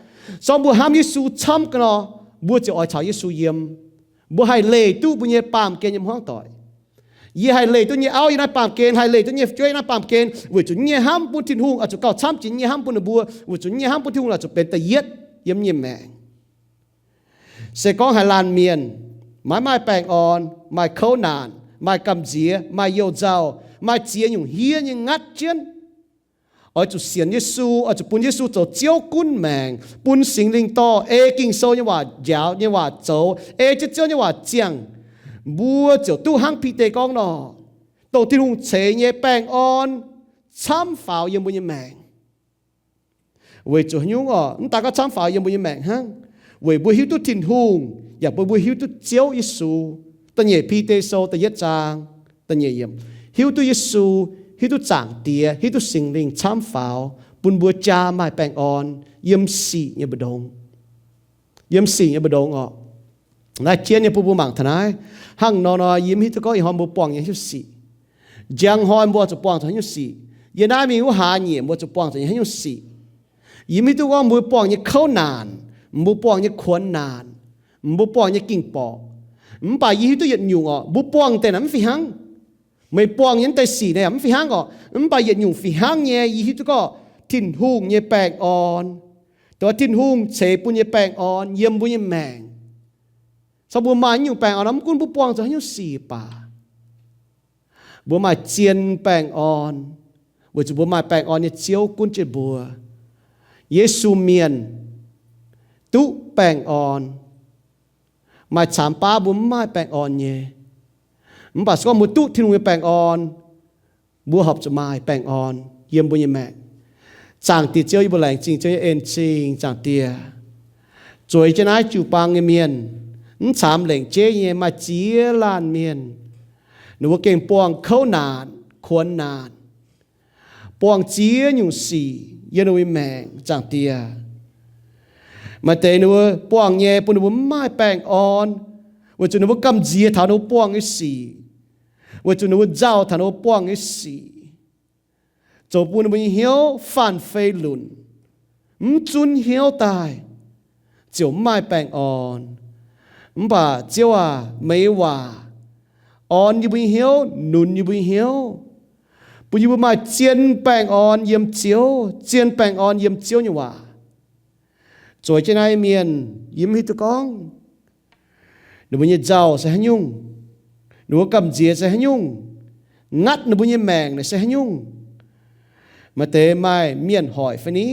se gorngv mbuo hnamv Yesu camv ga'nor, mbuo ziouc oix caux Yesu yiem. Mbuo haih leih duqv mbuo nyei baamh gen nyei hmuangv doic. Yie haih leih duqv nyei auv yiem naaiv baamh gen, haih leih duqv nyei fu'jueiv yiem naaiv baamh gen, weic zuqc nyei hnamv bun Tin-Hungh oix zuqc gauh camv jiex nyei hnamv bun ninh mbuo, weic zuqc nyei hnamv bun Tin-Hungh oix zuqc benx da'yietv yiem nyei maengc. Se gorngv haaix laanh mienh maiv maaih baengh orn, maaih kouv naanc, maaih gamh nziex, maaih youh nzauh, maaih ziex nyungc hniev nyei ngatv jienv, oix zuqc sienx Yesu, oix zuqc bun Yesu zoux Ziouv gunv maengc, bun Singx Lingh dorh, ei Ging-Sou nyei waac njaaux, nyei waac zoux, ei jienv Ziouv nyei waac ziangh, mbuo ziouc duqv hnangv Bide gorngv nor, dongh Tin-Hungh ceix nyei baengh orn camv faaux yiem mbuo nyei maengc. Weic zuqc haaix nyungc orqc? Mv daaih gorngv camv faaux yiem mbuo nyei maengc hnangv, weic mbuo hiuv duqv Tin-Hungh, yaac bun mbuo hiuv duqv Ziouv Yesu. Da'nyeic Bide Sou da'yietv zaang da'nyeic yiemc, hiuv duqv Yesu, hiuv duqv Zaangc Diex, hiuv duqv Singx Lingh camv faaux, bun mbuo jaa maaih baengh orn yiem sic nyei mbu'ndongx. Yiem sic nyei mbu'ndongx orqc. Naaiv jienv nyei bun mbuo mangc taux naaiv. Hnangv nor nor, yie mv hiuv duqv gorngv ih hnoi mbuo buangh nyei haaix nyungc sic. Njang hnoi mbuo zuqc buangh zuqc haaix nyungc sic. Yiem naaiv mingh wuov hlaax nyieqc mbuo zuqc buangh zuqc nyei haaix nyungc sic. Yie mv hiuv duqv gorngv mbuo buangh nyei kouv naanc, mbuo buangh nyei kuonx naanc, mbuo buangh nyei ging-borqc. Mv baac yie hiuv duqv yietc nyungc orqc, mbuo buangh deix naaic mv fih hnangv. Meih buangh nyei mv deix sic naaic mv fih hnangv orqc, mv baac yietc nyungc fih hnangv nyei, yie hiuv duqv gorngv Tin-Hungh nyei baengh orn, dongh Tin-Hungh ceix bun nyei baengh orn yiem mbuo nyei maengc. Caux mbuo maaih nyungc baengh orn nor, mv gunv mbuo buangh zuqc haaix nyungc sic baac, mbuo maaih zien baengh orn, weic zuqc mbuo maaih baengh orn nyei Ziouv gunv jienv mbuo. Yesu mienh duqv baengh orn. Maaih camx baav mbuo mv maaih baengh orn nyei. Mv baac se gorngv mbuo duqv Tin-Hungh nyei baengh orn, mbuo horpc zuqc maaih baengh orn yiem mbuo nyei maengc. Zaangc Diex Ziouv, yie mbuo laengz zingh Ziouv nyei en-zingh, Zaangc Diex. Zueiz jienv naaiv jiu-baang nyei mienh, mv camx lengc jeiv nyei maaih ziex laanh mienh, ninh mbuo gengh buangh kouv naanc, kuonx naanc, buangh ziex nyungc sic yiem ninh mbuo nyei maengc, Zaangc Diex. Maaih deix ninh mbuo buangh nyei bun ninh mbuo mv maaih baengh orn, weic zuqc ninh mbuo gamh nziex taux ninh mbuo buangh nyei sic, weic zuqc ninh mbuo nzauh taux ninh mbuo buangh nyei sic, zoux bun ninh mbuo nyei hnyouv faanh fei lunc, mv zunv hnyouv daaih, ziouc mv maaih baengh orn. Mv baac Ziouv aac, meih nyei waac orn yie mbuo nyei hnyouv, nunz yie mbuo nyei hnyouv, bun yie mbuo maaih zien baengh orn yiem Ziouv, zien baengh orn yiem Ziouv nyei waac. Zueiz jienv naaiv mienh, yie mv hiuv duqv gorngv ninh mbuo nyei nzauh se haaix nyungc, ninh mbuo gamh nziex se haaix nyungc, ngatv ninh mbuo nyei maengc naaic se haaix nyungc. Maaih deix maaih mienh hoic fai ni,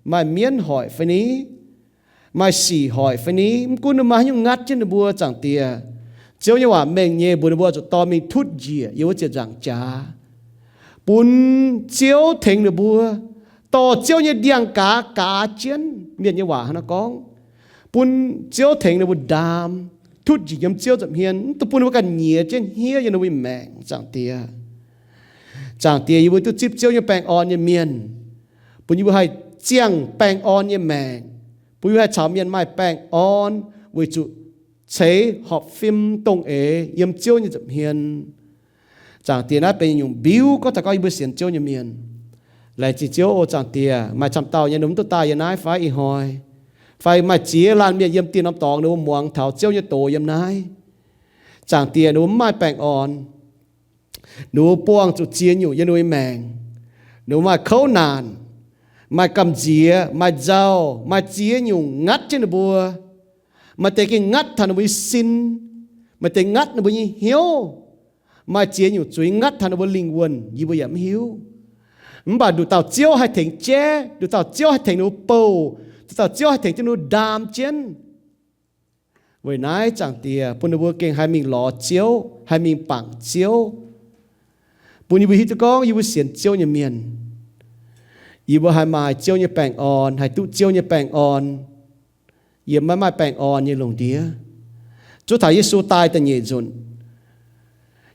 maaih mienv hoic fai ni, maaih sic hoic fai ni, mv gunv ninh maaih haaix nyungc ngatv jienv ninh mbuo, Zaangc Diex, Ziouv nyei waac mengh nyei mbuox ninh mbuo zuqc dorh mingh tutv njiec yiem wuov ziepc nzaangc jaax, bun Ziouv tengx ninh mbuo dorh Ziouv nyei ndiangx-gaaz gaaz jienv. Mienh nyei waac hnangv naaiv gorngv, bun Ziouv tengx ninh mbuo ndaam, tutv njiec yiem Ziouv nza'hmien, mv dungx bun ninh mbuo ganh nyiex jienv hniev yiem ninh mbuo nyei maengc, Zaangc Diex. Zaangc Diex, yie mbuo duqv zipv Ziouv nyei baengh orn nyei mienh, bun yie mbuo haih ziangh baengh orn nyei maengc, Bun yie mbuo haih caux mienh maaih baengh orn weic zuqc ceix horpc fim dongh eix yiem Ziouv nyei nza'hmien. Zaangc Diex, naaiv benx nyungc mbiuv gorngv taux gorngv yie mbuo sienx Ziouv nyei mienh. Laengz zingh Ziouv oc. Zaangc Diex, maaih camv dauh nyei ninh mv duqv daaih yiem naaiv fai ih hnoi, fai maaih ziex laanh mienh yiem dieh norm dorngx ninh mbuo muangx taux Ziouv nyei doz yiem naaiv. Zaangc Diex, ninh mbuo mv maaih baengh orn. Ninh mbuo buangh zuqc ziex nyungc yiem ninh mbuo nyei maengc. Ninh mbuo maaih kouv naanc, maaih gamh nziex, maaih nzauh, maaih ziex nyungc ngatv jienv ninh mbuo. Maaih deix gengh ngatv taux ninh mbuo nyei sin, maaih deix ngatv ninh mbuo nyei hnyouv, maaih ziex nyungc zuiz ngatv taux ninh mbuo lingh wuonh, yie mbuo yaac mv hiuv. Mv baac nduqc dauh Ziouv haih tengx jaiv, nduqc dauh Ziouv haih tengx ninh mbuo bouh, nduqc dauh Ziouv haih tengx jienv ninh mbuo ndaam jienv. Weic naaiv Zaangc Diex, bun ninh mbuo gengh haih mingh lorz Ziouv, haih mingh bangc Ziouv. Bun yie mbuo hiuv duqv gorngv yie mbuo sienx Ziouv nyei mienh, yie mbuo haih maaih Ziouv nyei baengh orn, haih duqv Ziouv nyei baengh orn yiem maiv maaih baengh orn nyei lungh ndiev. Zuov taux Yesu daaih da'nyeic nzunc,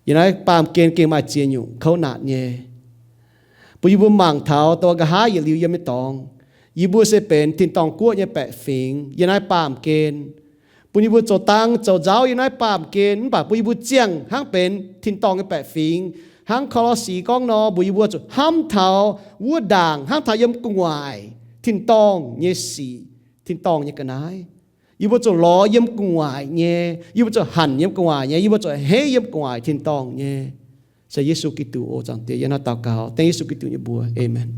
yiem naaiv baamh gen gengh maaih ziex nyungc kouv naanc nyei. Bun yie mbuo mangc taux dongh nqa'haav yietc liuz yiem nyei dorngx, yie mbuo se benx tin-dorngh guoqv nyei baeqc fingx yiem naaiv baamh gen. Bun yie mbuo zoux dang zoux nzauv yiem naaiv baamh gen, mv baac bun yie mbuo ziangh hnangv benx tin-dorngh nyei baeqc fingx, hnangv Ko^lo^si gorngv nor, mbuox yie mbuo zuqc hnamv taux wuov ndaangc, hnamv taux yiem gu'nguaaic tin-dorngh nyei sic, tin-dorngh nyei ga'naaiv. Yie mbuo zuqc lorz yiem gu'nguaaic nyei, yie mbuo zuqc hanc yiem gu'nguaaic nyei, yie mbuo zuqc heiv yiem gu'nguaaic tin-dorngh nyei. Se Yesu Giduc oc. Zaangc Diex, yiem naaiv daux gaux dengv Yesu Giduc nyei mbuox. Aamen.